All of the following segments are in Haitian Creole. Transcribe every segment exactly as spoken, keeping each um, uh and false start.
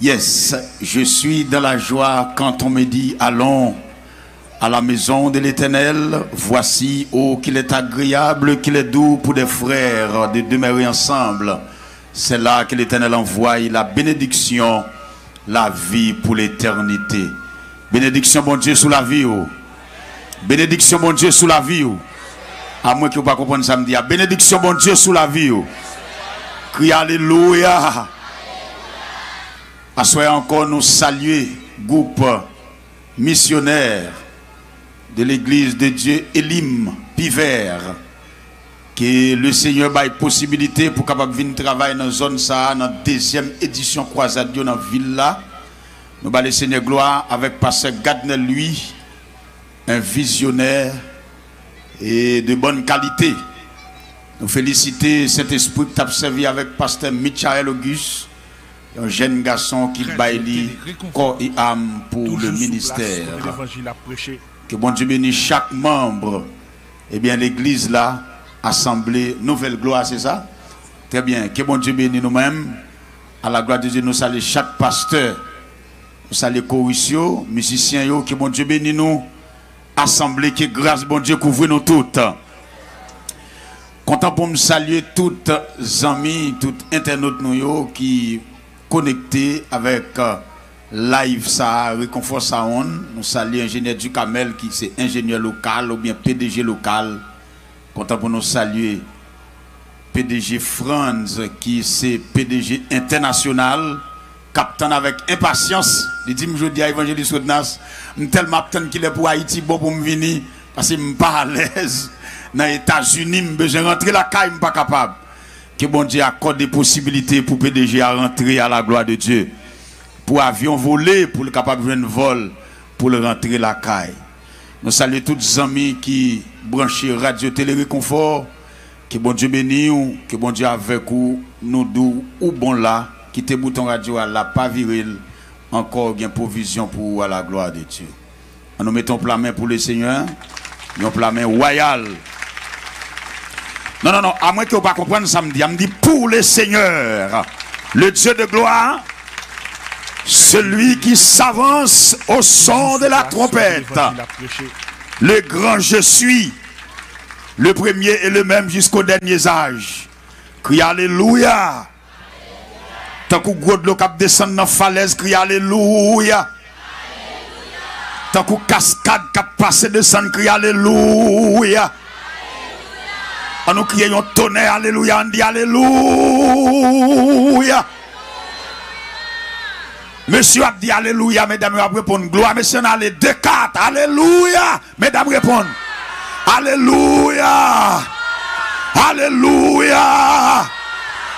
Yes, je suis dans la joie quand on me dit, allons à la maison de l'Éternel. Voici, oh, qu'il est agréable, qu'il est doux pour des frères de demeurer ensemble. C'est là que l'Éternel envoie la bénédiction, la vie pour l'éternité. Benediksyon Bondye sou lavi w. Benediksyon Bondye sou lavi w. Amwen ke w pa konprann sa m di a. Benediksyon Bondye sou lavi w. Kriye alelouya. Aswè ankò, nou salye gwoup misyonè de Legliz de Dye Elim Pivè. Ke Lesenyè bay posibilite pou kapab vin travay nan zòn sa a, nan dezyèm edisyon kwazad yo nan vil la. Nou ba Lesenyè glwa avèk pastè Gadnel Louis, un visionnaire et de bonne qualité. Nou felisite Sentespri k t ap sèvi avèk pastè Michael Auguste, yon jèn gason ki bay li kò e am pou le ministè. Ke Bondye beni chak manm, ebyen, legliz la, asanble Nouvèl Glwa, se sa? Trè byen. Ke Bondye beni nou menm. A la glwa de Dye, nou salye chak pastè. Nou salye koris yo, mizisyen yo. Ke Bondye beni nou. Asanble, ke gras Bondye kouvri nou tout. Kontan pou m salye tout zanmi, tout entènot nou yo ki konekte avèk, euh, live sa a, Rekonfò Sound. Nou salye enjenyè Ducamel ki se enjenyè lokal oubyen P D G lokal. Kontan pou nou salye P D G Franz ki se P D G entènasyonal, k ap tann avèk enpasyans. Li di m jodi a, Evanjelis Rodnas, m tèlman ap tann kilè pou Ayiti bon pou m vini, paske m pa alèz nan Etazini, m bezwen rantre lakay, m pa kapab. Ke Bondye akòde posibilite pou P D G a rantre a la glwa de Dye. Pou avyon vole, pou l kapab jwenn vòl, pou l rantre lakay. Nou salye tout zanmi ki branche Radyo Tele Rekonfò. Ke Bondye beni w, ke Bondye avèk ou, nou di w ou bon la, kite bouton radyo a la, pa vire l, ankò gen pwovizyon pou ou a la glwa de Dye. An nou mete yon pla men pou Lesenyè, yon pla men wayal. Non, non, non, amwen ke w pa konprann sa m di a, m di pour le Seigneur, le Dieu de gloire, celui qui s'avance au son de la trompette, le grand je suis, le premier et le même jusqu'aux derniers âges. Kriye alelouya. Tankou gwo dlo k ap desann nan falèz, kriye alelouya. Tankou kaskad k ap pase desann, kriye alelouya. An nou kriye yon tonè alelouya, ann di alelouya. Mesye yo ap di alelouya, medam yo ap reponn glwa. Mesye, ann ale de kat, alelouya. Medam reponn. Alelouya! Alelouya!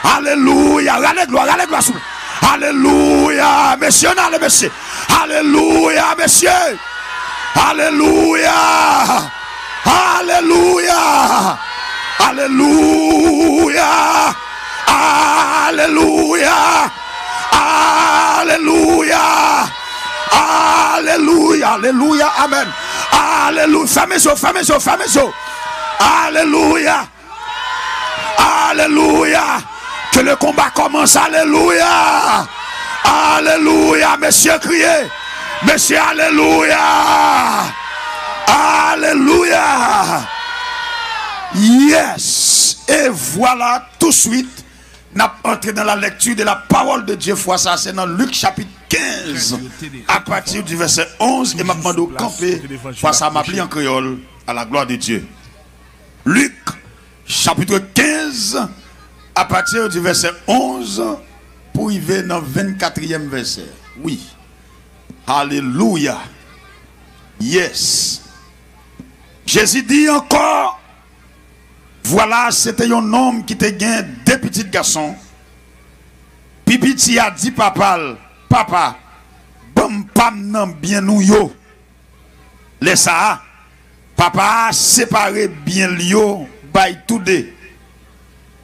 Alelouya! Rale glwa, rale glwa souple. Alelouya! Mesye, ann ale mesye. Alelouya, mesye. Alelouya! Alelouya! Alelouya! Alelouya! Alelouya! Alelouya! Alelouya! Amèn! Alelouya! Fèmen zo, fèmen zo, fèmen zo! Alelouya! Alelouya! Que le combat commence! Alelouya! Alelouya! Mesye kriye! Mesye, alelouya! Alelouya! Yes! E vwala, touswit, n ap antre nan la lecture de la parole de Dieu. Fwa sa, se nan Lik chapit kenz, a pati di vèsè onz, e m ap mande w kanpe. Fwa sa, m ap li an kreyòl, à la gloire de Dieu. Lik, chapit kenz, a pati di vèsè onz, pou rive nan vennkatriyèm vèsè. Wi. Alelouya. Yes. Jezi di ankò, Vwala, se te yon nonm ki te gen de pitit gason. Pi piti a di papa l, "Papa, ban m pa m nan byen nou yo." Lè sa a, papa a separe byen l yo bay toude.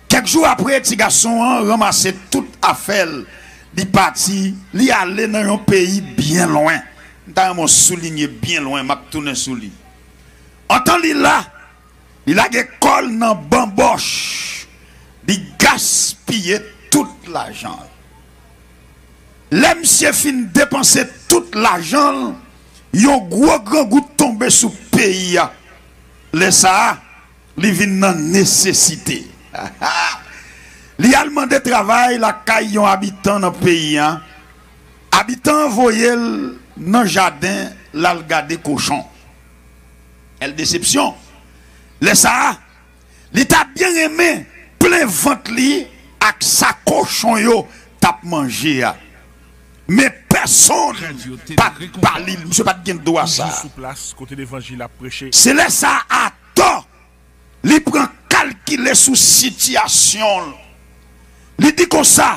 Kèk jou apre, ti gason an ranmase tout afè l, li pati, li ale nan yon peyi byen lwen. M ta renmen w soulinye byen lwen, m ap tounen sou li. Antan li la, li lage kò l nan banbòch, li gaspiye tout lajan l. Lè misye fin depanse tout lajan l, yon gwo grangou tonbe sou peyi a. Lè sa a, li vin nan nesesite. Li al mande travay lakay yon abitan nan peyi a. Abitan an voye l nan jaden l al gade kochon. Kèl desepsyon! Lè sa a, li ta byen renmen plen vant li ak sa kochon yo t ap manje a. Men pèsonn pa t ba li l, misye pa t gen dwa sa. Se lè sa a atò, li pran kalkile sou sitiyasyon l. Li di konsa,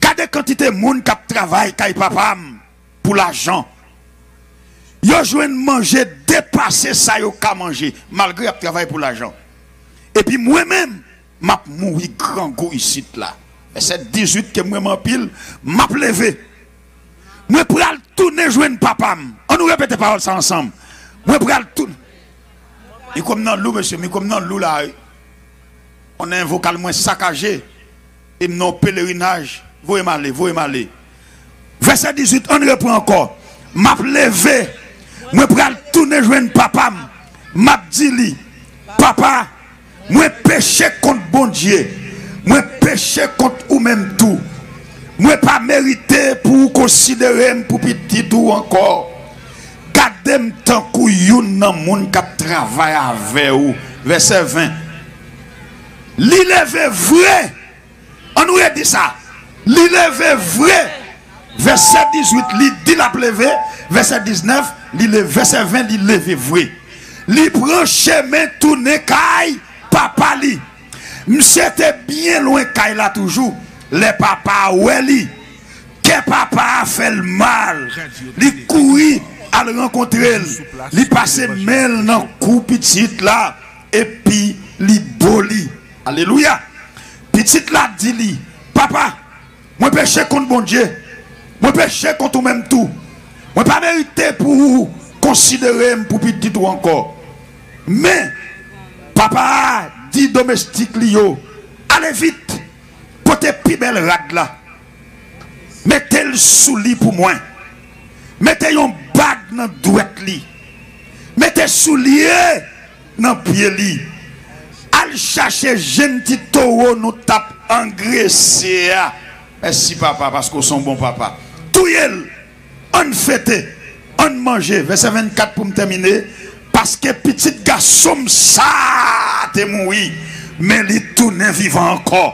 gade kantite moun k ap travay kay papa m pou lajan. Yo jwenn manje depase sa yo ka manje, malgre y ap travay pou lajan. Epi mwen menm, m ap mouri grangou isit la. Vèsè dizuit ke m renmen anpil, m ap leve. Mwen pral tounen jwenn papa m. An nou repete pawòl sa ansanm. Mwen pral tounen. Mikwo m nan lou, mesye, mikwo m nan lou la, wi. Konnen vokal mwen sakaje, e m nan yon pelerinaj. Voye m ale, voye m ale. Vèsè dizuit, ann repran ankò. M ap leve, mwen pral tounen jwenn papa m. M ap di li, papa, mwen peche kont Bondye, mwen peche kont ou menm tou. Mwen pa merite pou ou konsidere m pou pitit ou ankò. Gade m tankou youn nan moun k ap travay avè ou. Vèsè ven. Li leve vre. An nou redi sa. Li leve vre. Vèsè dizuit, li di l ap leve. Vèsè diznèf, li leve. Vèsè ven, li leve vre. Li pran chemen tounen kay papa li. Misye te byen lwen kay la toujou. Lè papa a wè li, kè papa a fè l mal. Li kouri al rankontre l. Li pase men l nan kou pitit la, epi li bo li. Alelouya! Pitit la di li, papa, mwen peche kont Bondye. Mwen peche kont ou menm tou. Mwen pa merite pou ou konsidere m pou pitit ou ankò. Men, papa a di domestik li yo, ale vit, pote pi bèl rad la. Mete l sou li pou mwen. Mete yon bag nan dwèt li. Mete soulye nan pye li. Al chache jenn ti towo nou t ap angrese a. Mèsi, papa, paske w se yon bon papa. Touye l. Ann fete. Ann manje. Vèsè vennkat pou m tèmine. Paske pitit gason m sa a te mouri, men li tounen vivan ankò.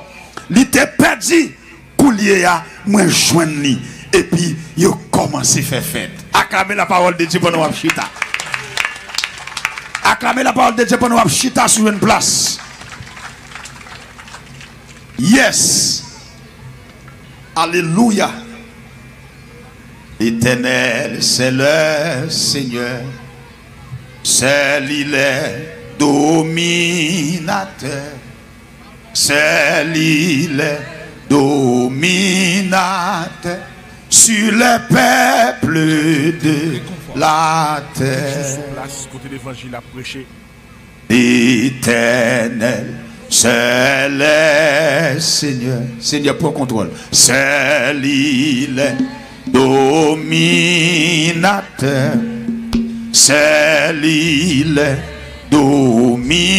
Li te pèdi, koulye a, mwen jwenn li. Epi yo kòmanse fè fèt. Aklame la parole de Dieu pandan w ap chita. Aklame la parole de Dieu pandan w ap chita sou yon plas. Yes. Alelouya. L'Éternel, c'est le Seigneur. C'est lui le dominateur. C'est lui le dominateur sur les peuples de la terre. Sou plas, kote levanjil ap preche. L'Éternel, c'est le Seigneur. Senyè pran kontwòl. C'est lui le dominateur. C'est lui le dominateur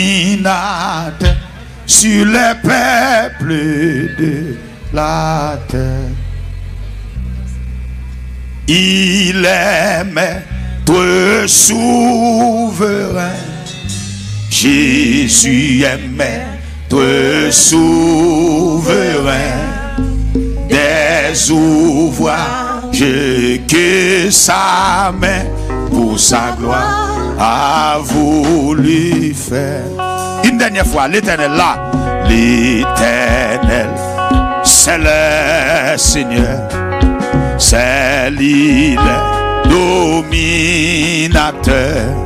sur les peuples de la terre. Il est maître souverain. Jésus est maître souverain des ouvrages que sa main pour sa gloire a voulu faire. Une dernière fois, l'Éternel là, l'Éternel, c'est le Seigneur, c'est lui le dominateur,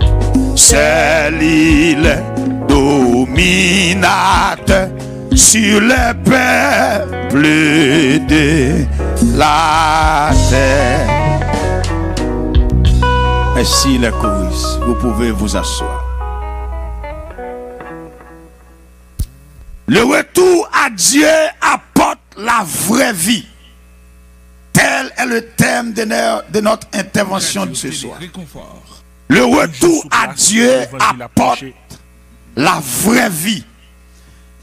c'est lui le dominateur sur les peuples de la terre. Merci les choristes, vous pouvez vous asseoir. Le retour à Dieu apporte la vraie vie. est le thème de no- de notre intervention de ce soir. Le retour à Dieu apporte la vraie vie.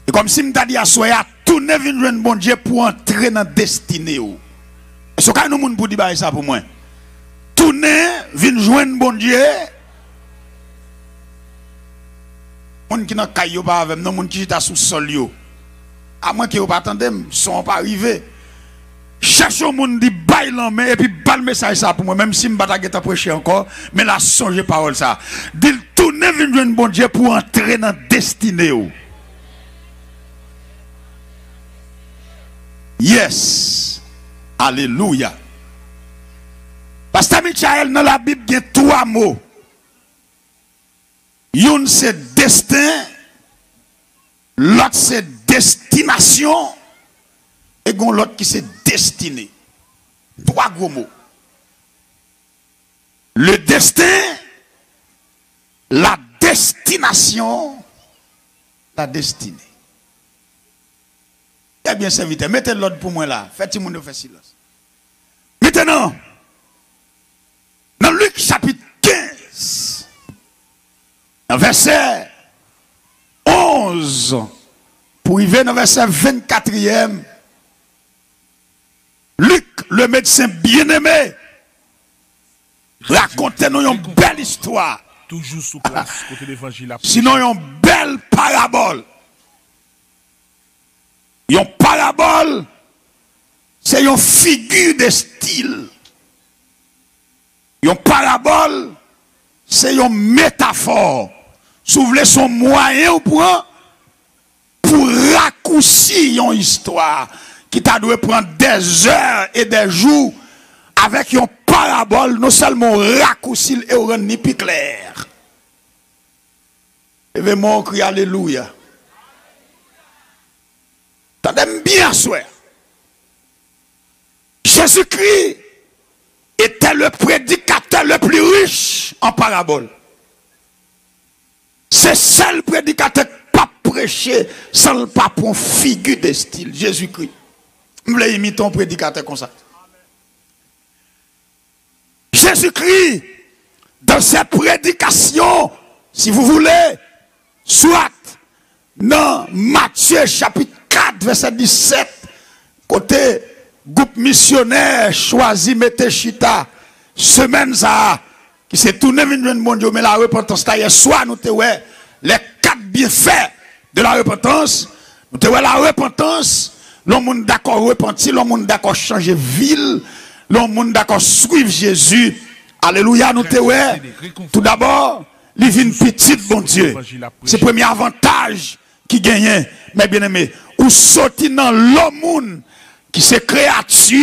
E kòmsi m ta di aswè a, tounen vin jwenn Bondye pou antre nan destine w. Èske w ka yon moun pou di bagay sa pou mwen? Tounen vin jwenn Bondye. Moun ki nan kay yo pa avè m, non, moun ki chita sou sòl yo. Amwenke yo pa tande m, son an pa rive. Chèche yon moun di bay lanmen epi ba l mesaj sa pou mwen, menm si m pa ta gentan preche ankò, men l a sonje pawòl sa. Di l tounen vin jwenn Bondye pou antre nan destine w. Yes. Alelouya. Pastè Michael, nan Labib gen twa mo. Youn se desten, lòt se destinasyon, e gon lòt ki se destine. Twa gwo mo. Le destin, la destination, la destinée. Trè byen, sèvitè. Mete lòd pou mwen la. Fè timoun yo fè silans. Mentenan, nan Lik chapit kenz, nan vèsè onz pou rive nan vèsè vennkatriyèm, Lik, le medsen byeneme, rakonte nou yon bèl istwa. Toujou sou plas kote levanjil ap preche. Sinon yon bèl parabòl. Yon parabòl, se yon figi de stil. Yon parabòl, se yon metafò. Si w vle, se yon mwayen w pran pou rakousi yon istwa ki ta dwe pran dè zè e dè jou. Avèk yon parabòl, non sèlman w rakousi l e w rann li pi klè. Leve men w, kri alelouya. Tande m byen aswè. Jésus-Christ était le prédicateur le plus riche en paraboles. Se sèl predikatè k p ap preche san l pa pran figi de stil. Jezikri. M vle imite yon predikatè konsa. Jésus-Christ, dans ses prédications, si vous voulez, soit nan Matye chapit kat, vèsè disèt, kote gwoup misyonè chwazi mete chita semèn sa a, ki se tounen vin jwenn Bondye, men larepantans la, yè swa nou te wè les quatre bienfaits de la repentance. Nou te wè larepantans, lè yon moun dakò repanti, lè yon moun dakò chanje vi l, lè yon moun dakò swiv Jezi. Alelouya, nou te wè, toudabò, li vin pitit Bondye. Se premye avantaj ki genyen, men byeneme, ou soti nan lò moun ki se kreyati,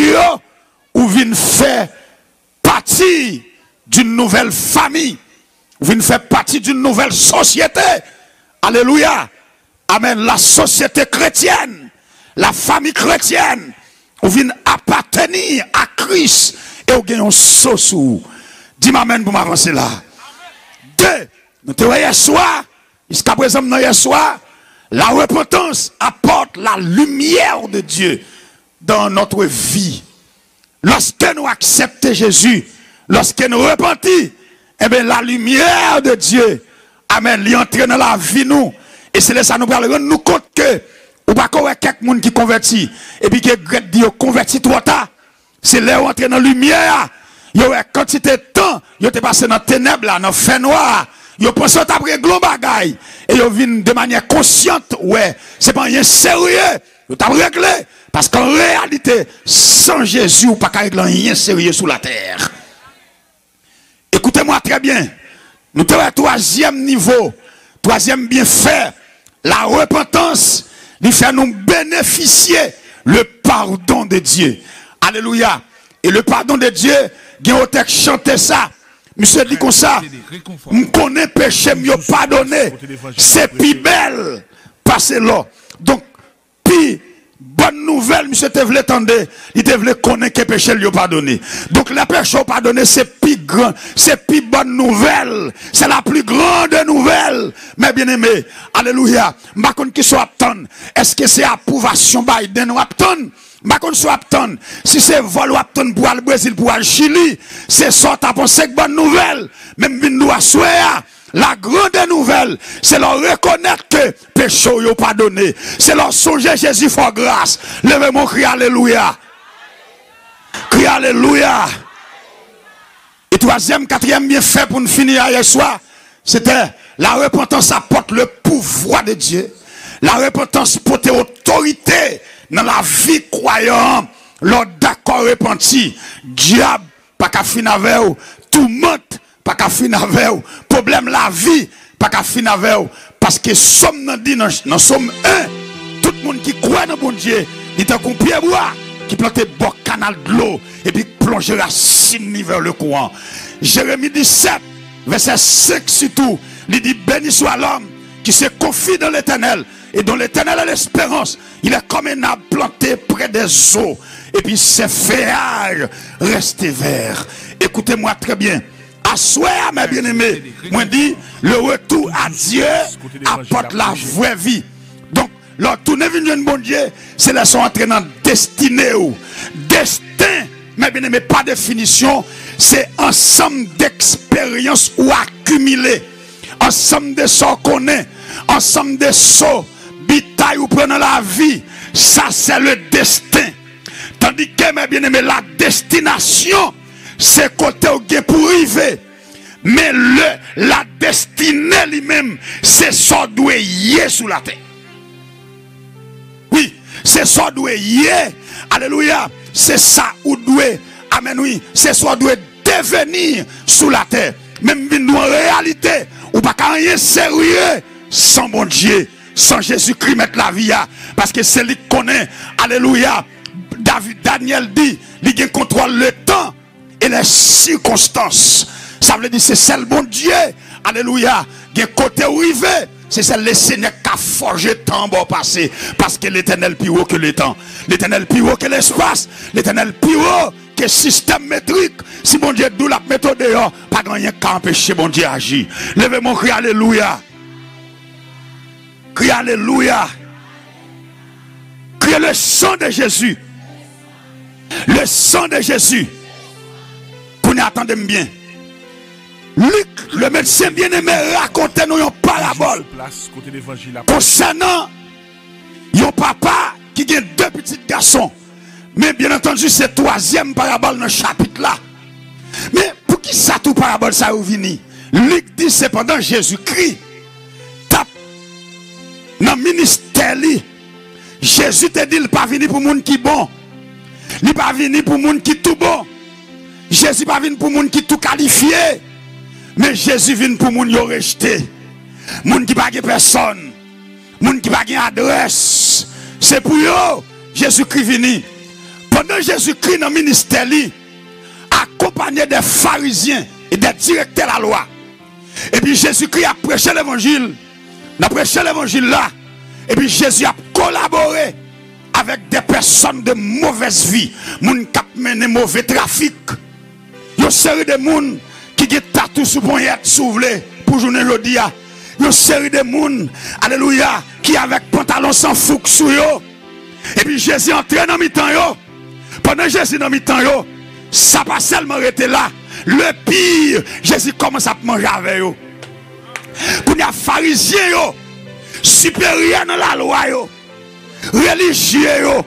ou vin fè pati d'une nouvelle famille. Ou vin fè pati d'une nouvelle société. Alelouya. Amèn. La société chrétienne, la famille chrétienne, ou vin apateni a Kris e ou gen yon so sou ou. Di m amèn pou m avanse la. De, nou te wè yè swa, jiskaprezan m nan yè swa, la repentance apporte la lumière de Dieu dans notre vie. Lòske nou aksepte Jezi, lòske nou repanti, enben, la limyè de Dye, amèn, li antre nan lavi nou. E se lè sa nou pral rann nou kont ke ou pa ko wè kèk moun ki konvèti, epi ke grèt di yo konvèti twò ta. Se lè yo antre nan limyè a, yo wè kantite tan yo te pase nan tenèb la, nan fènwa a. Yo panse yo t ap regle yon bagay, e yo vin de manyè konsyant wè se pa anyen serye yo t ap regle. Paske an reyalite, san Jezi, ou pa ka regle anyen serye sou latè. Écoutez-moi très bien. Nou te wè twazyèm nivo, twazyèm byenfè, la repentance, li fè nou benefisye le pardon de Dieu. Alelouya. E le pardon de Dieu, gen otè k chante sa. Misye di konsa, m konnen peche m yo padone, se pi bèl pase lò. Donk, pi bòn nouvèl misye te vle tande, li te vle konnen ke peche l yo padone. Donk, lè peche w padone, se pi gran, se pi bòn nouvèl, c'est la plus grande nouvelle, mes bien-aimés. Alelouya. M pa konn kisa w ap tann. Èske se apwouvasyon Biden w ap tann? M pa konn sa w ap tann. Si se vòl w ap tann pou al Brezil, pou al Chili, se sa w ta panse k bòn nouvèl. Men m vin di w aswè a, la grande nouvelle, se lè w rekonèt ke peche w yo padone. Se lè w sonje Jezi fè w gras. Leve men w, kri alelouya. Kri alelouya. E twazyèm, katriyèm byenfè pou n fini a yè swa, se te la repentance apporte le pouvoir de Dieu. La repentance pote otorite nan lavi kwayan an. Lè w dakò repanti, dyab pa ka fin avè w, toumant pa ka fin avè w, pwoblèm lavi pa ka fin avè w, paske Sòm nan di nan, nan Sòm en, tout moun ki kwè nan Bondye, li tankou pye bwa ki plante bò kanal dlo, epi k plonje rasin li vè le kouran. Jeremi disèt, vèsè senk sitou, li di, Béni soit l'homme qui se confie dans l'Éternel et dont l'Éternel est l'espérance. Il est comme un arbre planté près des eaux, et puis ses feuillages restent verts. Écoutez-moi très bien. Aswè a, mes bien-aimés, mwen di, le retour à Dieu apporte la vraie vie. Donk, lè w tounen vin jwenn Bondye, se lè sa w antre nan destine w. Desten, mes bien-aimés, pa definisyon, se ansanm de eksperyans ou akimile, ansanm de sa w konnen, ansanm de so, bitay ou pran nan lavi. Sa se le destin. Tandis que, mes bien-aimés, la destination, se kote w gen pou rive. Men le, la destinée li menm, se sa w dwe ye sou latè. Wi, se sa w dwe ye. Alelouya. Se sa ou dwe. Amèn, wi. Se sa w dwe deveni sou latè. Men m vin di w an reyalite, ou pa ka anyen serye san Bondye, san Jezikri mèt lavi a. Paske se li k konnen, alelouya, David, Danyèl di, li gen kontwòl letan e lè sikonstans. Sa vle di se sèl Bondye, alelouya, gen kote w rive, se sèl Lesenyè k ka fòje tan an ba w pase, paske Letènèl pi wo ke letan. Letènèl pi wo ke lespas. Letènèl pi wo ke sistèm metrik. Si Bondye di w l ap mete w deyò, pa gen anyen k ka anpeche Bondye aji. Leve men w, kri alelouya. Kri alelouya. Kri le sang de Jésus. Le sang de Jésus. Kounye a tande m byen. Lik, le medsen byeneme, rakonte nou yon parabòl konsènan yon papa ki gen de pitit gason. Men, byen antandi, se twazyèm parabòl nan chapit la. Men, poukisa tou parabòl sa yo vini? Lik di, sepandan, Jezikri t ap nan ministè li, Jezi te di l pa vini pou moun ki bon. Li pa vini pou moun ki tou bon. Jezi pa vin pou moun ki tou kalifye. Men Jezi vin pou moun yo rejte. Moun ki pa gen pèsòn. Moun ki pa gen adrès. Se pou yo Jezikri vini. Pandan Jezikri nan ministè li, akonpanye de farizyen e de direktè lalwa. Epi Jezikri ap preche levanjil, nan preche levanjil la, epi Jezi ap kolabore avèk de pèsòn de movèz vi, moun k ap mennen move trafik. Yon seri de moun ki gen tatou sou ponyèt, si w vle, pou jounen jodi a. Yon seri de moun, alelouya, ki avèk pantalon san fouk sou yo. Epi Jezi antre nan mitan yo. Pandan Jezi nan mitan yo, sa pa sèlman rete la. Le pire, Jezi kòmanse ap manje avè yo. Kounye a, farizyen yo, siperyè nan lalwa yo, relijye yo,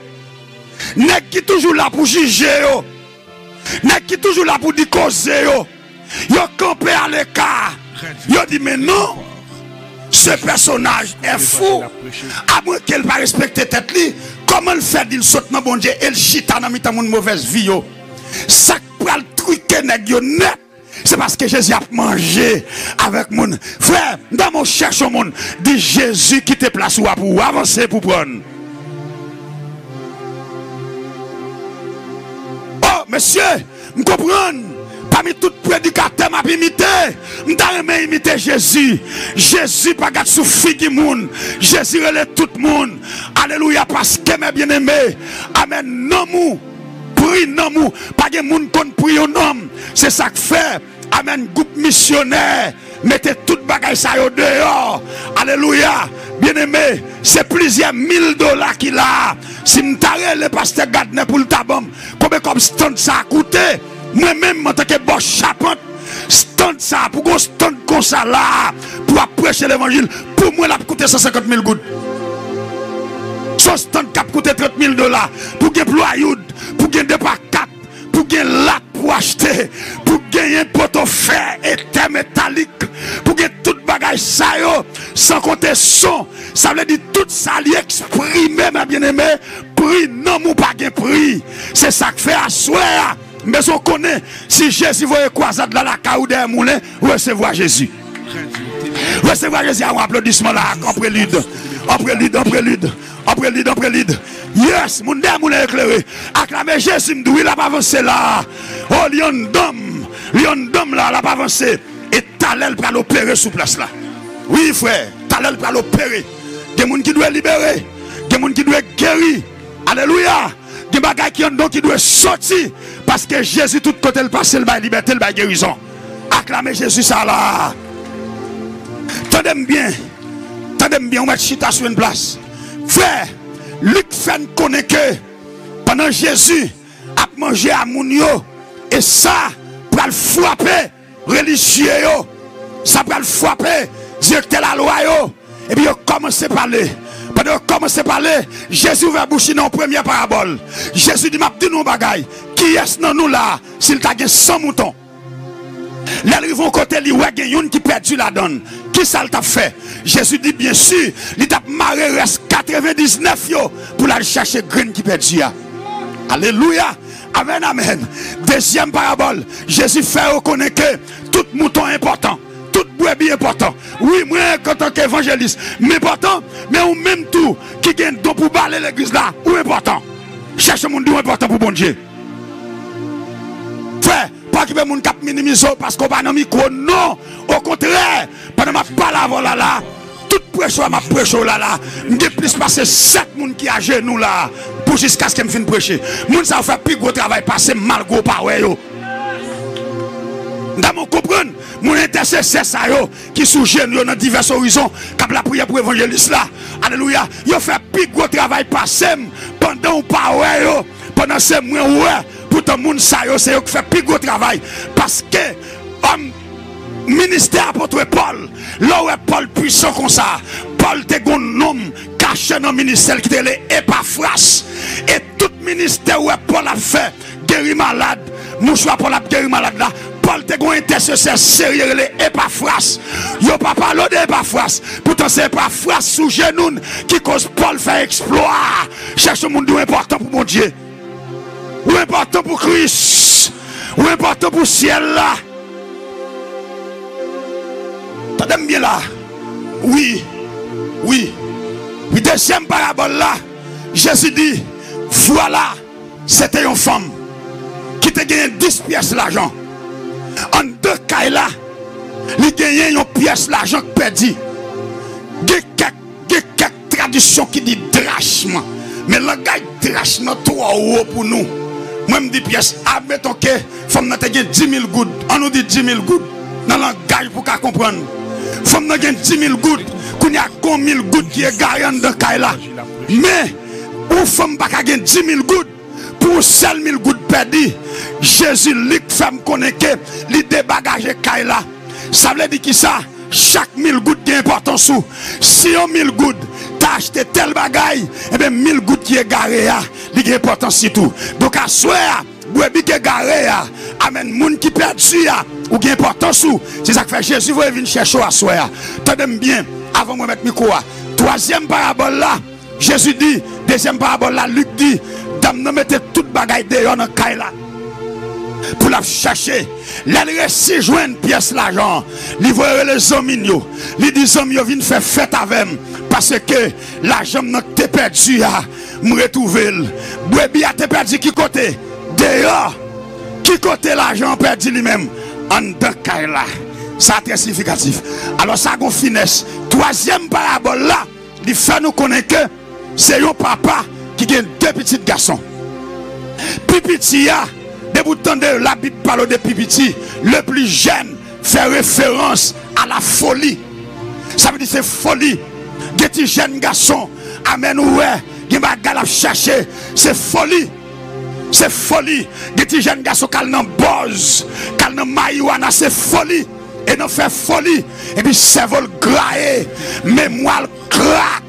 nèg ki toujou la pou jije yo, nèg ki toujou la pou di koze yo, yo kanpe aleka. Yo di, men non, ce personnage est fou. Amwenke l pa respekte tèt li, kòman l fè di l sot nan Bondye e l chita nan mitan moun movèz vi yo? Sa k pral trike nèg yo nèt, se paske Jezi ap manje avèk moun. Frè, m ta renmen w chèche yon moun, di Jezi kite plas ou a pou ou, avanse pou pran. Oh, mesye, m konprann. Pami tout predikatè m ap imite, m ta renmen imite Jezi. Jezi pa gad sou figi moun. Jezi rele tout moun. Alelouya, paske, mes bien-aimés, amèn, nanm ou, pri nanm ou. Pa gen moun konn pri yon nonm. Se sa k fè, amèn, gwoup misyonè Mete tout bagay sa yo deyò. Alelouya. Byeneme, se plizyè mil dola ki la a. Si m ta rele pastè Gadnè pou l ta ban m konbyen kòb stand sa a koute, mwen menm, antanke bòs chapant, stand sa a, pou gon stand konsa la a, pou ap preche levanjil, pou mwen, l ap koute san senkant mil goud. Se yon stand k ap koute trant mil dola, pou gen plwayoud, pou gen de pa kat, pou gen lat pou achte, pou genyen poto fè e tè metalik, pou gen tout bagay sa yo, san konte son. Sa vle di tout sa li eksprime, mè byeneme, pri nanm ou pa gen pri. Se sa k fè aswè a, m bezwen konnen si Jezi voye kwazad la lakay ou dèyè moulen, resevwa Jezi. Resevwa Jezi a yon aplodisman la, an prelid, an prelid, an prelid, an prelid, an prelid. Yes, moun dèyè moulen eklere. Aklame Jezi, m di w, wi, l ap avanse la. O, li anndan m, li anndan m la, l ap avanse. E talè l pral opere sou plas la. Wi, frè, talè l pral opere. Gen moun ki dwe libere, gen moun ki dwe geri. Alelouya. Gen bagay ki anndan w ki dwe soti, paske Jezi, tout kote l pase, l bay libète, l bay gerizon. Aklame Jezi sa la. Tande m byen. Tande m byen, ou mèt chita sou yon plas. Frè, Lik fè n konnen ke pandan Jezi ap manje a moun yo, e sa pral frape relijye yo, sa pral frape direktè lalwa yo, epi yo kòmanse pale. Pandan yo kòmanse pale, Jezi ouvè bouch li nan yon premyè parabòl. Jezi di, m ap di nou yon bagay, kiyès nan nou la a, si l ta gen san mouton, lè l rive yon kote, li wè gen youn ki pèdi ladan l, kisa l t ap fè? Jezi di, byensi, li t ap mare rès katrevendiznèf yo pou l al chache grenn ki pèdi a. Alelouya! Amèn, amèn. Dezyèm parabòl, Jezi fè yo konnen ke tout mouton enpòtan, tout brebi enpòtan. Wi, mwen, antanke evanjelis, m enpòtan, men ou menm tou ki gen don pou bale legliz la, ou enpòtan. Chèche moun di w enpòtan pou Bondye. Frè, pa okipe moun k ap minimize w paske w pa nan mikwo, non. Okontrè, pandan m ap pale avè w la la, tout preche a m ap preche w la la, m gen plis pase sèt moun ki ajenou la pou jiskaske m fin preche. Moun sa yo fè pi gwo travay pase m malgre w pa wè yo. Dam, ou konprann? Moun entèsesè sa yo ki sou jenou yo nan divès orizon, k ap lapriyè pou evanjelis la. Alelouya. Yo fè pi gwo travay pase m pandan w pa wè yo, pandan se mwen ou wè. Poutan moun sa yo, se yo k fè pi gwo travay. Paske òm, ministè apot Pòl, lè w wè Pòl pwisan konsa, Pòl te gon nonm kache nan ministè l ki te rele Epafras. E tout ministè w wè Pòl ap fè, geri malad, mouchwa Pòl ap geri malad la, Pòl te gon entèsesè serye rele Epafras. Yo pa pale w de Epafras. Poutan se Epafras sou jenou n ki koz Pòl fè eksplwa a. Chèche moun di w enpòtan pou Bondye. Ou enpòtan pou Kris. Ou enpòtan pou syèl la. Tande m byen la. Wi. Wi. Wi, dezyèm parabòl la, Jezi di, vwala, se te yon fanm ki te genyen dis pyès lajan. Anndan kay la, li genyen yon pyès lajan k pèdi. Gen kèk Gen kèk tradisyon ki di drachm, men langaj drachm nan twò wo pou nou. Mwen, m di pyès, admeton ke fanm nan te gen dimil goud, an nou di dimil goud, nan langaj pou ka konprann. Fanm nan gen dimil goud, kounye a gon mil goud ki egare anndan kay la. Men, yon fanm pa ka gen dimil goud pou yon sèl mil goud pèdi. Jezi, Lik fè m konnen ke li debagaje kay la. Sa vle di kisa? Chak mil goud gen enpòtans ou. Si yon mil goud ta achte tèl bagay, ebyen, mil goud ki egare a, li gen enpòtans li tou. Donk, aswè a, brebis ki egare a, amèn, moun ki pèdi a, ou gen enpòtans ou. Se sa k fè Jezi voye vin chèche w aswè a. Tande m byen, avan m remèt mikwo a. Twazyèm parabòl la, Jezi di, dezyèm parabòl la, Lik di, dam nan mete tout bagay deyò nan kay la pou l ap chache. Lè l resi jwenn pyès lajan an, li voye rele zanmi l yo. Li di, zanmi yo, vin fè fèt avè m, paske lajan m nan k te pèdi a, m retwouve l. Brebis a te pèdi ki kote? Deyò. Ki kote lajan an pèdi li menm? Anndan kay la. Sa trè siyifikatif. Alò, sa gon finès. Twazyèm parabòl la, li fè nou konnen ke se yon papa ki gen de pitit gason. Pi piti a, depi w tande Labib pale w de pi piti, le plus jeune fè referans à la folie. Sa vle di se foli. Gen ti jèn gason, amèn, ou wè, gen bagay l ap chache, se foli. Se foli. Gen ti jèn gason k al nan bòz, k al nan mariwana, se foli. E nan fè foli, epi sèvo l graye, memwa l krak.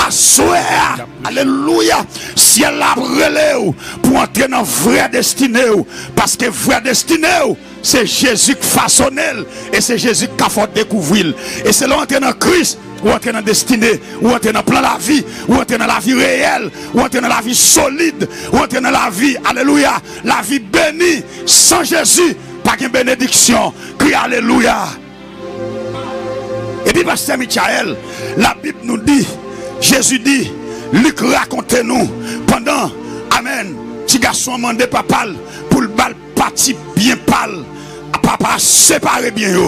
Aswè a, alelouya, syèl la ap rele w pou antre nan vrè destine w, paske vrè destine w, se Jezi k fasone l, e se Jezi k ka fè w dekouvri l. E se lè w antre nan Kris, ou antre nan destine, ou antre nan plan lavi, ou antre nan lavi reyèl, ou antre nan lavi solid, ou antre nan lavi, alelouya, lavi beni. San Jezi, pa gen benediksyon. Kriye alelouya. Epi pastè Michael, Labib nou di, Jezi di, Lik rakonte nou, pandan, amèn, ti gason an mande papa l pou l ba l pati byen pa l, papa a separe byen yo.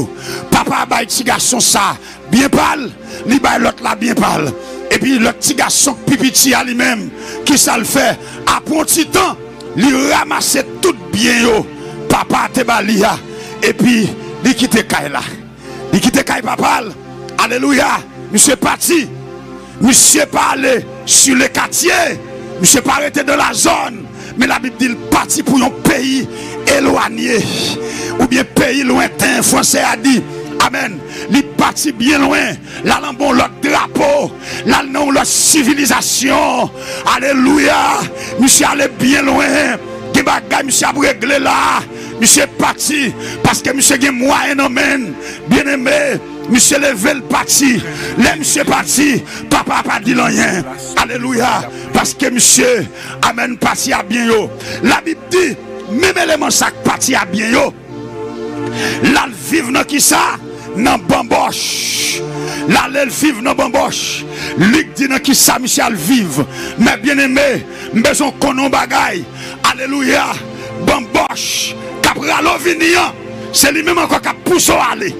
Papa a bay ti gason sa byen pa l, li bay lòt la byen pa l. Epi lòt ti gason k pi piti a li menm, kisa l fè? Apre yon ti tan, li ranmase tout byen yo papa a te ba li a, epi li kite kay la. Li kite kay papa l. Alelouya! Misye pati. Misye pa ale sur le quartier. Misye pa rete dans la zone. Men Labib di l pati pou yon peyi elwanye, oubyen peyi lwenten, fransè a di. Amèn. Li pati byen lwen. L al anba yon lòt drapo. L al nan yon lòt sivilizasyon. Alelouya! Misye ale byen lwen. Gen bagay misye ap regle la. Misye pati paske misye gen mwayen nan men l. Byeneme, misye leve l pati. Lè misye pati, papa a pa di l anyen. Alelouya! Paske misye, amèn, pati a byen yo. Labib di, menm eleman sa k pati a byen yo, l al viv nan kisa? Nan banbòch. L ale l viv nan banbòch. Lik di nan kisa misye al viv. Men byeneme, m bezwen w konnen yon bagay. Alelouya. Banbòch k ap rale w vini an, se li menm ankò k ap pouse w ale.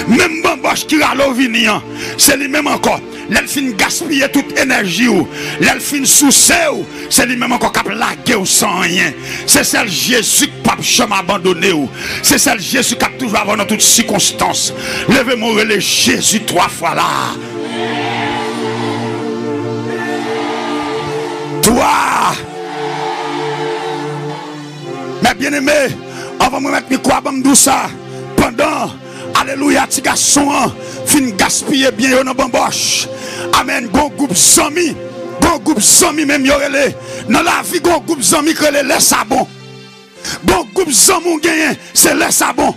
Menm banbòch ki rale w vini an, se li menm ankò. Lè l fin gaspiye tout enèji w, lè l fin souse w, se li menm ankò k ap lage w san anyen. Se sèl Jezi k p ap janm abandone w. Se sèl Jezi k ap toujou avè w nan tout sikonstans. Leve men w, rele Jezi twa fwa la. Twa. Men byeneme, anvan m remèt mikwo a, ban m di w sa. Pandan, alelouya, ti gason an fin gaspiye byen yo nan banbòch. Amèn. Gon gwoup zanmi, gon gwoup zanmi menm yo rele. Nan lavi, gon gwoup zanmi k rele lè sa bon. Gon gwoup zanmi w genyen, se lè sa bon.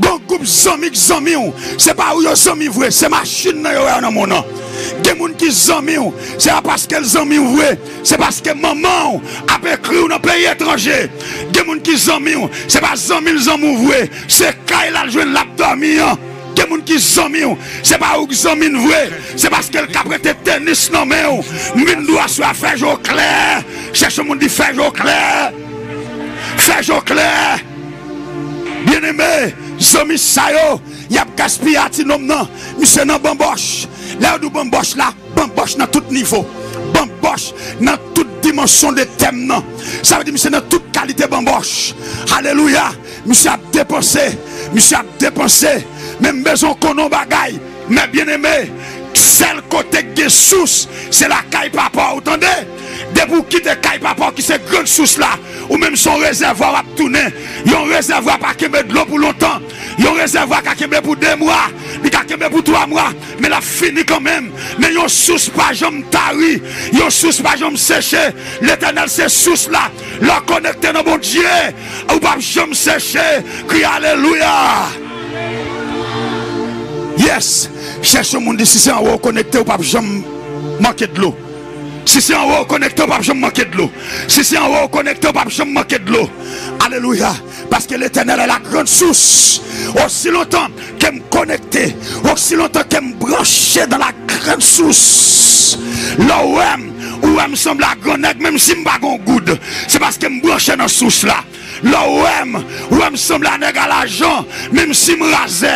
Gon gwoup zanmi k zanmi w, se pa ou yo zanmi vre, se machin nan yo wè nan moun nan. Gen moun ki zanmi w, se pa paske l zanmi w vre, se paske manman w ap ekri w nan peyi etranje. Gen moun ki zanmi w, se pa zanmi l zanmi w vre, se kay l al jwenn l ap dòmi an. Gen moun ki zanmi w, se pa ou k zanmi l vre, se paske l k ap rete tenis nan men w. M vin di w aswè a, fè je w klè. Chèche moun, di, fè je w klè. Fè je w klè. Byeneme, zanmi sa yo, y ap gaspiye a ti nonm nan. Misye nan banbòch. Lè yo di w banbòch la, banbòch nan tout nivo. Banbòch nan tout dimansyon de tèm nan. Sa vle di misye nan tout kalite banbòch. Alelouya! Misye ap depanse. Misye ap depanse. Men m bezwen w konnen yon bagay. Men byeneme, sèl kote k gen sous, se lakay papa w, tande. Depi w kite kay papa w ki se grann sous la, ou menm se yon rezèvwa w ap tounen. Yon rezèvwa pa kenbe dlo pou lontan. Yon rezèvwa ka kenbe pou de mwa, li ka kenbe pou twa mwa, men l ap fini kanmenm. Men yon sous pa janm tari, yon sous pa janm seche. Letènèl se sous la. Lè w konekte nan Bondye, ou p ap janm seche. Kriye alelouya. Yes. Chèche yon moun, di, si se anwo w konekte, ou p ap janm manke dlo. Si se anwo w konekte, ou p ap janm manke dlo. Si se anwo w konekte, ou p ap janm manke dlo. Alelouya. Paske Letènèl est la grande source. Osi lontan ke m konekte, osi lontan ke m branche dans la grande source, lè w wè m, ou wè m sanble a gran nèg, menm si m pa gen yon goud, se paske m branche nan sous la. Lè w wè m, ou wè m sanble a nèg a lajan, menm si m razè.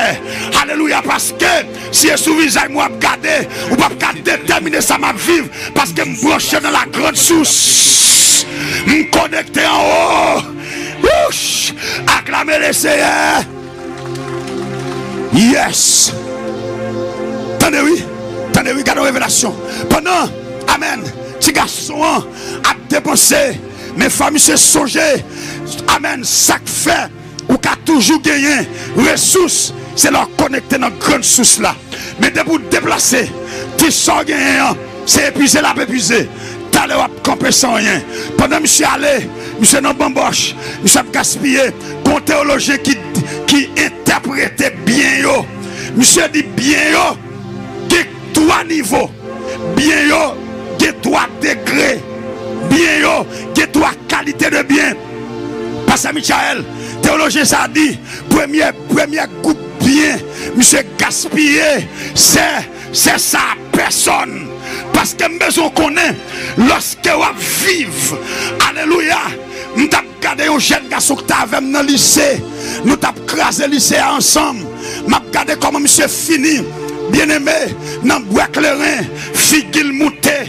Alelouya, paske si e sou vizaj mwen w ap gade, ou p ap ka detèmine sa m ap viv, paske m branche dans la grande source. M konekte anwo. Wouch! Aklame Leseyè. Yes. Tande wi. Tande wi, gade yon revelasyon. Pandan, amèn, ti gason an ap depanse, men fò misye sonje, amèn, sa k fè ou ka toujou genyen resous, se lè w konekte nan grann sous la. Men depi w deplase, ti sa w genyen an, se epuize l ap epuize. Talè w ap kanpe san anyen. Pandan misye ale, misye nan banbòch, misye ap gaspiye. Gon teyolojyen ki, ki entèprete byen yo. Misye di byen yo gen twa nivo. Byen yo gen twa degre. Byen yo gen twa kalite de byen. Pastè Michael, teyolojyen sa a di, premye, premye gwoup byen misye gaspiye, se, se sa a pèsòn. Paske m bezwen konnen, lòske w ap viv, alelouya, m t ap gade yon jèn gason ki t avè m nan lise. Nou t ap kraze lise a ansanm. M ap gade kòman misye fini. Byeneme, nan bwè kleren, figi l moute,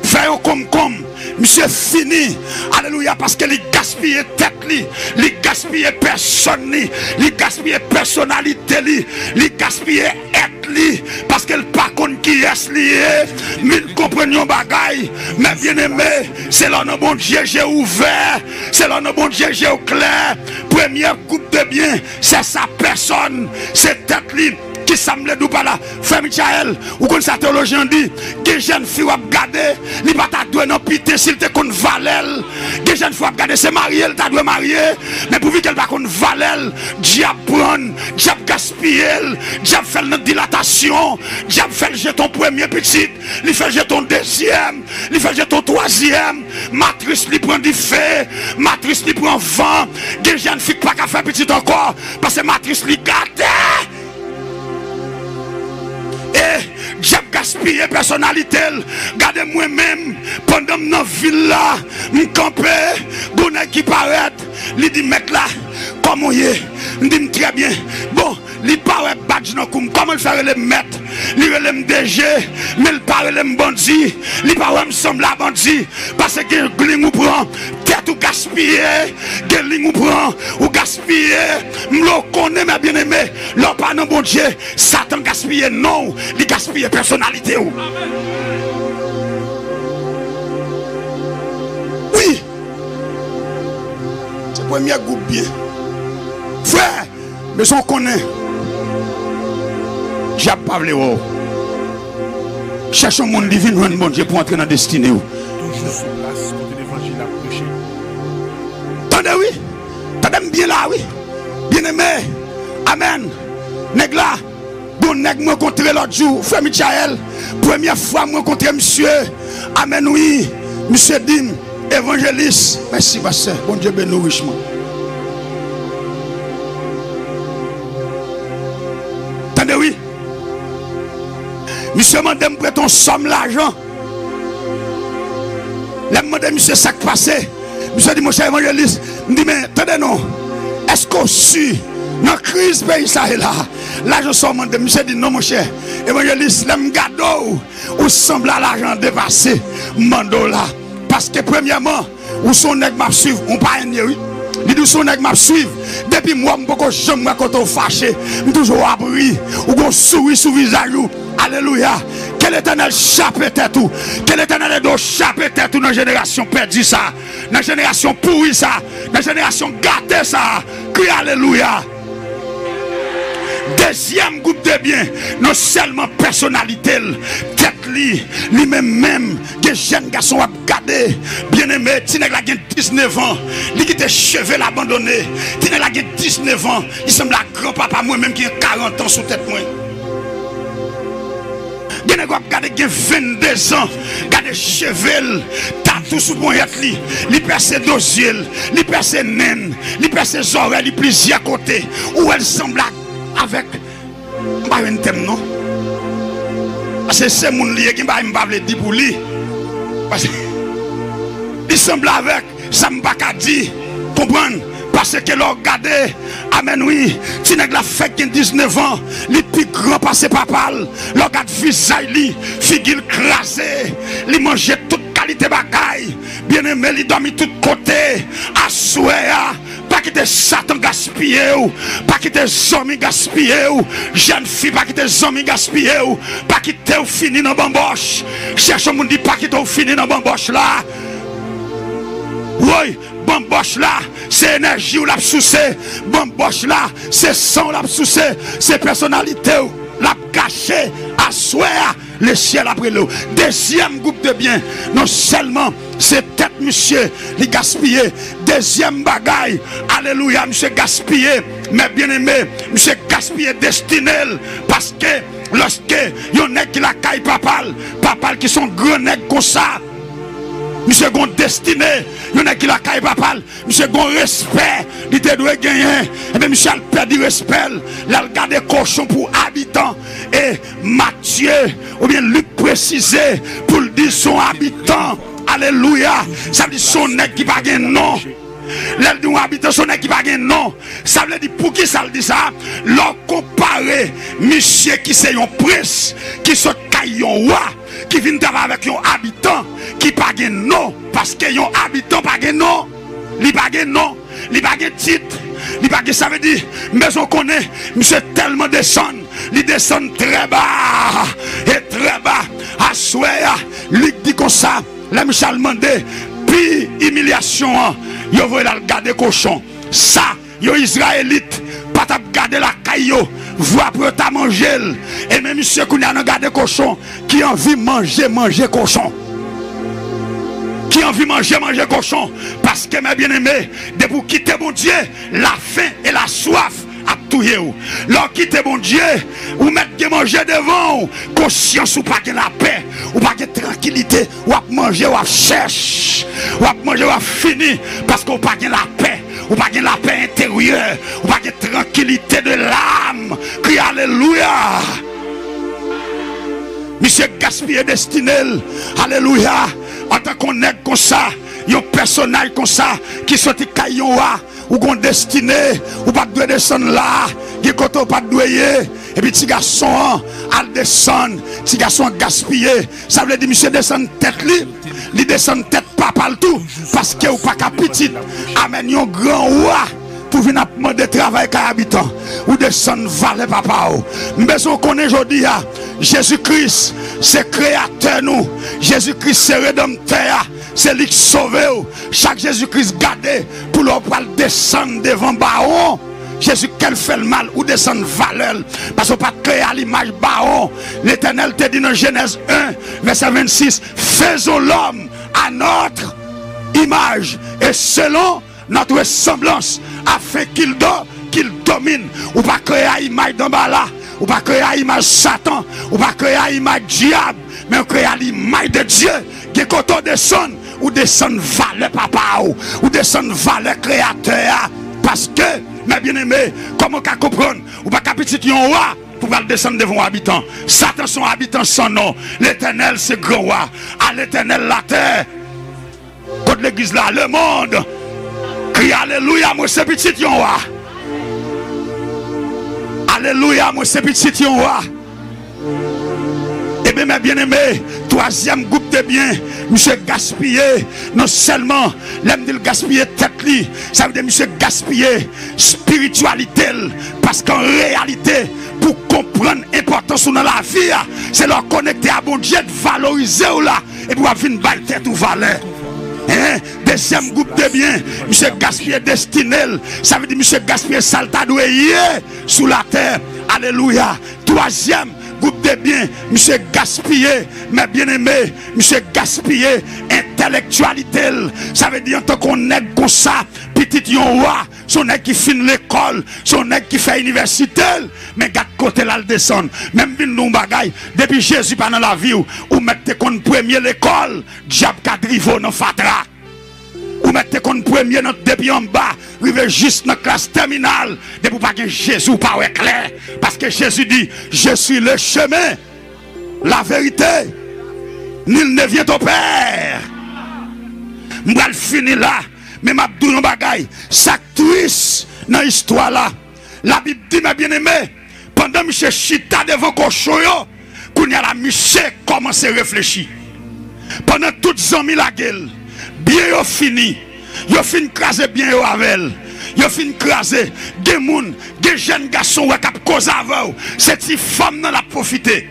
fè yon konmkonm. Misye fini. Alelouya, paske li gaspiye tèt li, li gaspiye pèsòn li, li gaspiye pèsonalite li, li gaspiye èt li, paske l pa konn kiyès li ye. Men konprann yon bagay, men byeneme, se lè w nan Bondye je ouvè, se lè w nan Bondye je w klè. Premye gwoup de byen, se sa pèsòn, se tèt li. Kisa m vle di w pa la? Frè Michael, ou konn sa teyolojyen an di? Gen jèn fi w ap gade, li pa ta dwe nan piten si l te konn valè l. Gen jèn fi w ap gade, se marye l ta dwe marye, men pouvi ke l pa konn valè l, dyab pran l, dyab gaspiye l, dyab fè l nan dilatasyon, dyab fè l jete yon premye pitit, li fè l jete yon dezyèm, li fè l jete yon twazyèm, matris li pran dife, matris li pran van. Gen jèn fi k pa ka fè pitit ankò, paske matris li gate. E dyab gaspiye pèsonalite l. Gade mwen menm, pandan m nan vil la, m kanpe, gon nèg ki parèt, li di, "Mèt la, kòman w ye?" M di, "M trè byen." Bon, li pa wè badj nan kou m. Kòman l fè rele m mèt? Li rele m D G, men l pa rele m bandi. Li pa wè m sanble a bandi. Paske gen liy ou pran, tèt ou gaspiye, gen liy ou pran, ou gaspiye. M vle w konnen, men byeneme, lè w pa nan Bondye, Satan gaspiye non w, li gaspiye pèsonalite w. Wi. Se premye gwoup byen. Frè, bezwen konnen, dyab pa vle wè w. Chèche yon moun li vin jwenn Bondye pou antre nan destine w. Toujou sou plas kote levanjil ap preche. Tande wi. Tande m byen la wi. Byeneme. Amèn. Nèg la, gon nèg m rankontre lòt jou, frè Michael. Premye fwa m rankontre misye. Amèn wi. Misye di m, "Evanjelis." Mèsi pastè. Bondye beni w richman. Tande wi. Misye mande m prete yon sòm lajan. Lè m mande misye sa k pase, misye di, "Monchè evanjelis," m di, "Men, tande non, èske w si nan kriz peyi sa ye la, lajan sa w mande m?" Misye di, "Non, monchè evanjelis, lè m gade w, ou sanble a lajan an depase m mande w la. Paske, premyèman, ou se yon nèg m ap swiv, ou pa enn ye wi." Li di, "Ou se yon nèg m ap swiv. Depi m wè w, m poko janm wè kote w fache. M toujou wè w ap ri. Ou gon souri sou vizaj ou." Alelouya. Ke Letènèl chape tèt ou. Ke Letènèl ede w chape tèt ou nan jenerasyon pèdi sa, nan jenerasyon pouri sa, nan jenerasyon gate sa. Kriye alelouya. Dezyèm gwoup de byen, non sèlman pèsonalite l, tèt li, li menm menm, gen jèn gason w ap gade, byeneme, ti nèg la gen diznèf an, li kite cheve l abandone, ti nèg la gen diznèf an, li sanble a granpapa mwen menm ki gen karant an sou tèt mwen. Gen nèg w ap gade gen venndezan, gade cheve l, tatou sou ponyèt li, li pèse do zye l, li pèse nen l, li pèse zòrèy li plizyè kote. Ou wè l sanble ak, avèk, m pa jwenn tèm non. Paske se moun li ye, gen bagay m pa vle di pou li. Paske li sanble avèk sa m pa ka di, konprann? Paske lè w gade, amèn wi, ti nèg la fèk gen diznèf an, li pi gran pase papa l. Lè w gad vizaj li, figi l kraze, li manje tout kalite bagay. Byeneme, li dòmi tout kote. Aswè a, pa kite Satan gaspiye w. Pa kite zanmi gaspiye w. Jèn fi, pa kite zanmi gaspiye w. Pa kite w fini nan banbòch. Chèche yon moun, di, pa kite w fini nan banbòch la. Woy, banbòch la, se enèji w l ap souse. Banbòch la, se san w l ap souse. Se pèsonalite w l ap gache. Aswè a, lesyèl ap rele w. Dezyèm gwoup de byen, non sèlman se tèt misye li gaspiye. Dezyèm bagay, alelouya, misye gaspiye. Mè byeneme, misye gaspiye destine l. Paske lòske yon nèg ki lakay papa l, papa l ki se yon gran nèg konsa, misye gon destine. Yon nèg ki lakay papa l, misye gon respè li te dwe genyen. Ebyen, misye al pèdi respè l. L al gade kochon pou abitan. E Matye oubyen Lik presize pou l di se yon abitan. Alelouya. Sa vle di se yon nèg ki pa gen non. Lè l di yon abitan, se yon nèg ki pa gen non. Sa vle di, poukisa l di sa? Lè w konpare misye ki se yon prens, ki sot kay yon wa, ki vin travay avèk yon abitan ki pa gen non, paske yon abitan pa gen non. Li pa gen non, li pa gen tit, li pa gen, sa vle di, m bezwen konnen, misye tèlman desann, li desann trè ba, e trè ba. Aswè a, Lik di konsa, lè misye al mande pi imilyasyon an, yo voye l al gade kochon. Sa, yon Izrayelit pa t ap gade lakay yo, vwa pou yo ta manje l. E men misye kounye a nan gade kochon, ki anvi manje, manje kochon. Ki anvi manje, manje kochon. Paske, mè byeneme, depi w kite Bondye, lafen e laswaf ap touye w. Lè w kite Bondye, ou mèt gen manje devan w, konsyans ou pa gen lapè, ou pa gen trankilite, w ap manje, w ap chèch, w ap manje, w ap fini, paske w pa gen lapè, ou pa gen lapè enteryè, ou pa gen trankilite de lam. Kriye alelouya! Misye gaspiye destine l. Alelouya! Antanke yon nèg konsa, yon pèsonaj konsa, ki soti kay yon wa, ou gon destine, ou pa t dwe desann la, gen kote ou pa t dwe ye. Epi ti gason an al desann, ti gason an gaspiye. Sa vle di misye desann tèt li, li desann tèt papa l tou, paske ou pa ka pitit. Amèn, yon gran wa pou vin ap mande travay kay abitan. Ou desann valè papa w. M bezwen w konnen jodi a, Jezi Kris se kreyatè nou. Jezi Kris se redanmtè a. Se li k sove w. Chak Jezi Kris gade pou lè w pral desann devan bawon. Jezi, kè l fè l mal, ou desann valè l. Paske w pa t kreye a limaj bawon. Letènèl te di nan Jenèz en, vèsè vennsis, faisons l'homme à notre image et selon notre ressemblance, afin qu'il do-, qu'il domine. Ou pa kreye a imaj danbala, ou pa kreye a imaj Satan, ou pa kreye a imaj dyab, men ou kreye a limaj de Dye. Gen kote w desann, ou desann valè papa w, ou desann valè kreyatè a. Paske, mè byeneme, kòman w ka konprann, ou pa ka pitit yon wa pou pral desann devan yon abitan. Satan se yon abitan san non. Letènèl se gran wa. A Letènèl latè. Kot legliz la? Lemonn. Kriye alelouya, mwen se pitit yon wa. Alelouya, mwen se pitit yon wa. Ebyen, mè byeneme, twazyèm gwoup de byen, misye gaspiye, non sèlman, lè m di l gaspiye tèt li, sa vle di misye gaspiye espirityalite l, paske an reyalite, pou konprann enpòtans ou nan lavi a, se lè w konekte a Bondye k valorize w la, epi w ap vin bay tèt ou valè. Hein? Dezyèm gwoup de byen, misye gaspiye destine l, sa vle di misye gaspiye sa l ta dwe ye sou latè. Alelouya. Twazyèm gwoup de byen, misye gaspiye, mè byeneme, misye gaspiye entèlektyalite l. Sa vle di antanke yon nèg konsa, pitit yon wa, se yon nèg ki fin lekòl, se yon nèg ki fè inivèsite l, men gad kote l al desann. Men m vin di w yon bagay, depi Jezi pa nan lavi w, ou mèt te konn premye lekòl, dyab ka drive w nan fatra. Ou mèt te konn premye nan, depi anba rive jis nan klas tèminal. Depi w pa gen Jezi, ou pa wè klè. Paske Jezi di, je suis le chemin, la vérité, nul ne vient au Père. M pral fini la, men m ap di w yon bagay. Sa k tris nan istwa la, Labib di, mè byeneme, pandan misye chita devan kochon yo, kounye a la, misye kòmanse reflechi. Pandan tout zanmi lage l, byen yo fini, yo fin kraze byen yo avè l, Yo fin kraze. Gen moun, gen jèn gason w wè k ap koze avè w. Se ti fanm nan l ap pwofite.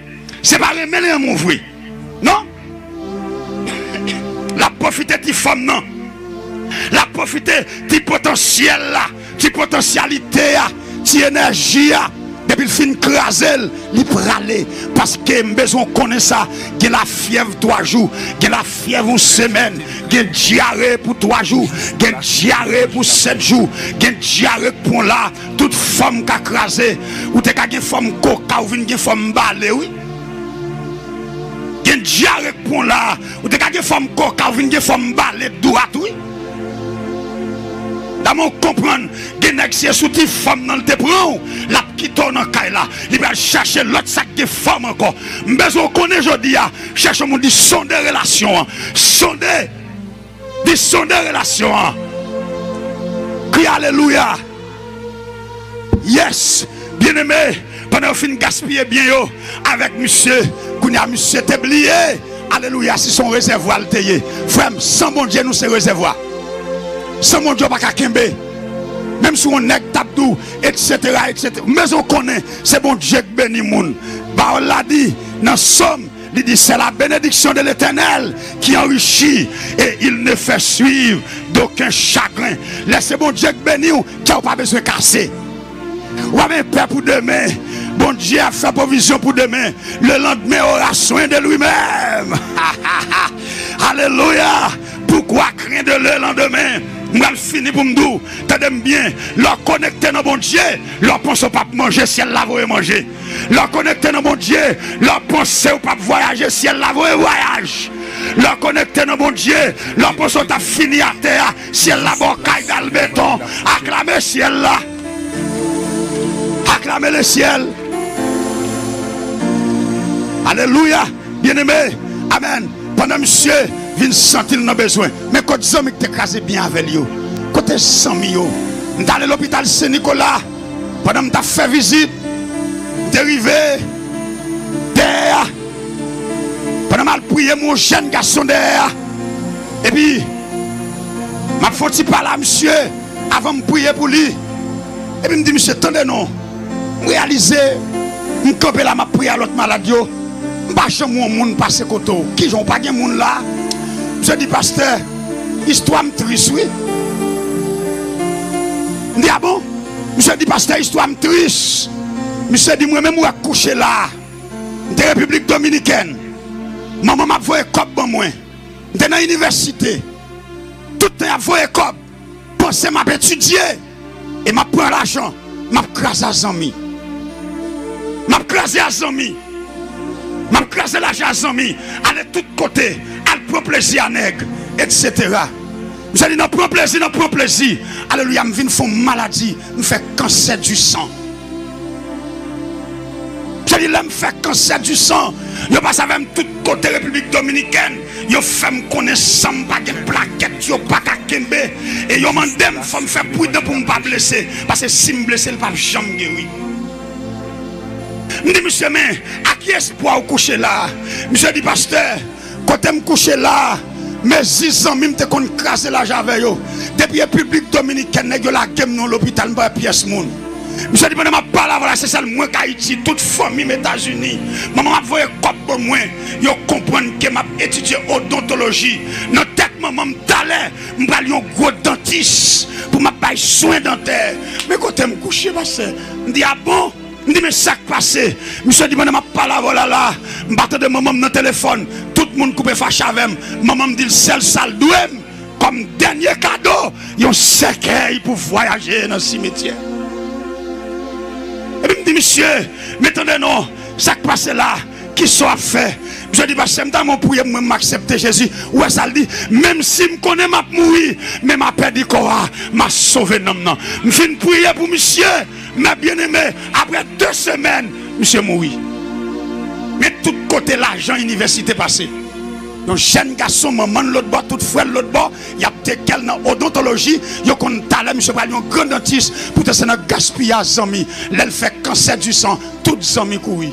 Se pa renmen l renmen w vre. Non. L ap pwofite ti fanm nan. L ap pwofite ti potansyèl la, ti potansyalite a, ti enèji a. Depi l fin kraze l, li prale. Paske m bezwen w konnen sa. Gen lafyèv twa jou, gen lafyèv yon semèn, gen dyare pou twa jou, gen dyare pou sèt jou, gen dyare k pran w la. Tout fòm ka kraze. Ou te ka gen fòm koka, ou vin gen fòm bale, wi. Gen dyare k pran w la. Ou te ka gen fòm koka, ou vin gen fòm bale dwat, wi. Damou konprann, gen nèg se sou ti fanm nan l te pran w, l ap kite w nan kay la. Li pral chache lòt sa k gen fanm ankò. M bezwen w konnen jodi a, chèche yon moun di sonde relasyon an. Sonde. Di sonde relasyon an. Kri alelouya. Yes. Byeneme, pandan yo fin gaspiye byen yo avèk misye, kounye a misye te bliye, alelouya, si se yon rezèvwa l te ye. Frè m, san Bondye nou se rezèvwa. San Bondye w pa ka kenbe. Menm si yon nèg t ap di w, etsetera, etsetera. M bezwen w konnen se Bondye k beni moun. Pawòl la di nan Sòm, li di, c'est la bénédiction de l'Éternel qui enrichit et il ne fait suivre d'aucun chagrin. Lè se Bondye k beni w, kè w pa bezwen kase. W ap gen pè pou demen. Bondye ap fè pwovizyon pou demen. Le lendemain aura soin de lui-même. Alelouya. Pourquoi craindre le lendemain? M pral fini pou m di w, tande m byen, lè w konekte nan Bondye, lè w panse w p ap manje, syèl la voye manje. Lè w konekte nan Bondye, lè w panse w p ap vwayaje, syèl la voye vwayaj. Lè w konekte nan Bondye, lè w panse w t ap fini atè a, syèl la ba w kay dal beton. Aklame syèl la. Aklame le syèl. Alelouya. Byeneme. Amèn. Pandan misye vin santi l nan bezwen. Men kot zanmi k te kraze byen avè l yo? Kote zanmi yo? M t ale lopital Sen Nikola. Pandan m t ap fè vizit, m te rive dèyè a. Pandan m al priye, m wè yon jèn gason dèyè a. Epi, m ap fè yon ti pale a misye avan m priye pou li. Epi m di misye, tande non. M reyalize, m kanpe la, m ap priye a lòt malad yo. M pa janm wè yon moun pase kote w. Kijan w pa gen moun la? Misye di, pastè, istwa m tris, wi. M di, a bon? Misye di, pastè, istwa m tris. Misye di, mwen menm ou wè k kouche la a. M te Repiblik Dominikèn. Manman m ap voye kòb ban mwen. M te nan inivèsite. Tout tan y ap voye kòb, panse m ap etidye. E m ap pran lajan, m ap kraze a zanmi. M ap kraze a zanmi. M ap kraze lajan a zanmi. Ale tout kote, al pran plezi a nèg, etsetera. Misye di, nan pran plezi, nan pran plezi. Alelouya, m vin fè yon maladi, m fè kansè di san. Misye di, lè m fè kansè di san, yo pase avè m tout kote Repiblik Dominikèn, yo fè m konnen san m pa gen plakèt, yo pa ka kenbe. E yo mande m, fò m fè pridan pou m pa blese, paske si m blese, l p ap janm geri. M di misye, men, ak ki espwa w kouche la a? Misye di, pastè, kote m kouche la a, mezi zanmi m te konn kraze lajan avè yo. Depi Repiblik Dominikèn, nèg yo lage m nan yon lopital, m pa wè pyès moun. Misye di, pandan m ap pale avè w la, se sèl mwen k Ayiti, tout fanmi m Etazini. Manman m ap voye kòb ban mwen. Yo konprann ke m ap etidye odontoloji. Nan tèt manman m, talè, m pral yon gwo dantis pou m ap bay swen dantè. Men kote m kouche, pastè? M di, a bon? M di, men sa k pase? Misye di, pandan m ap pale avè w la la, m pa tande manman m nan telefòn. Tout moun koupe fache avè m. Manman m di l sèl sa l dwe m kòm dènye kado, yon sèkèy pou vwayaje nan simetyè. Epi m di, misye, men tande non, sa k pase la? Kisa w ap fè? Misye di, pastè, m ta renmen w priye pou mwen, m aksepte Jezi. Ou wè sa l di? Menm si m konnen m ap mouri, men m a pèdi kò a, m a sove nanm nan. M fin priye pou misye, mè byeneme, apre de semèn, misye mouri. Men tout kote lajan inivèsite pase. Yon jèn gason, manman l lòt bò, tout frè l lòt bò, y ap teke l nan odontoloji, yo konn talè misye pral yon gran dantis, poutèt se nan gaspiyaj zanmi. Lè l fè kansè di san, tout zanmi kouri.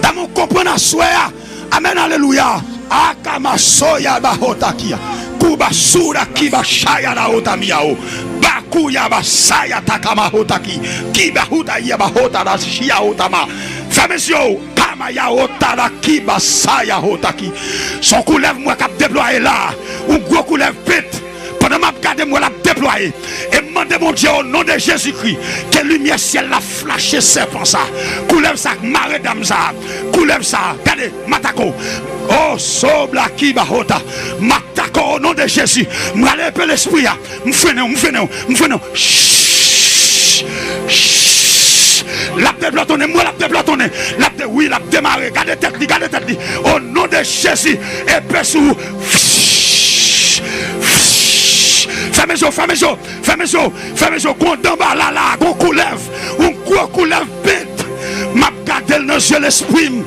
Damou konprann aswè a. Amèn, alelouya. Akamasoya bahotakia. Uba sura kiba shaya da ota miao. Baku yaba saya takama hotaki. Kiba huta yaba hota da shia otama. Fèmen zye w. Kama ya ota da kiba saya hotaki. Se yon koulèv m wè k ap deplwaye la. Yon gwo koulèv pent. Pandan m ap gade, m wè l ap deplwaye. E m mande Bondye, o non de Jezikri, ke limyè syèl la flache sèpan sa. Koulèv sa k mare dam sa. Koulèv sa. Gade, matako. O sobla kiba hota. Matako, o non de Jezi. M rale epe lespri a. M frennen w, m frennen w, m frennen w. Shh! Shh! L ap deplòtonnen, m wè l ap deplòtonnen. L ap de, wi, l ap demare. Gade tèt li, gade tèt li. O non de Jezi, epe sou ou. Fèmen zye w, fèmen zye w, fèmen zye w, fèmen zye w. Gon dan bala la, gon koulèv, yon gwo koulèv pent. M ap gade l nan zye lespri m.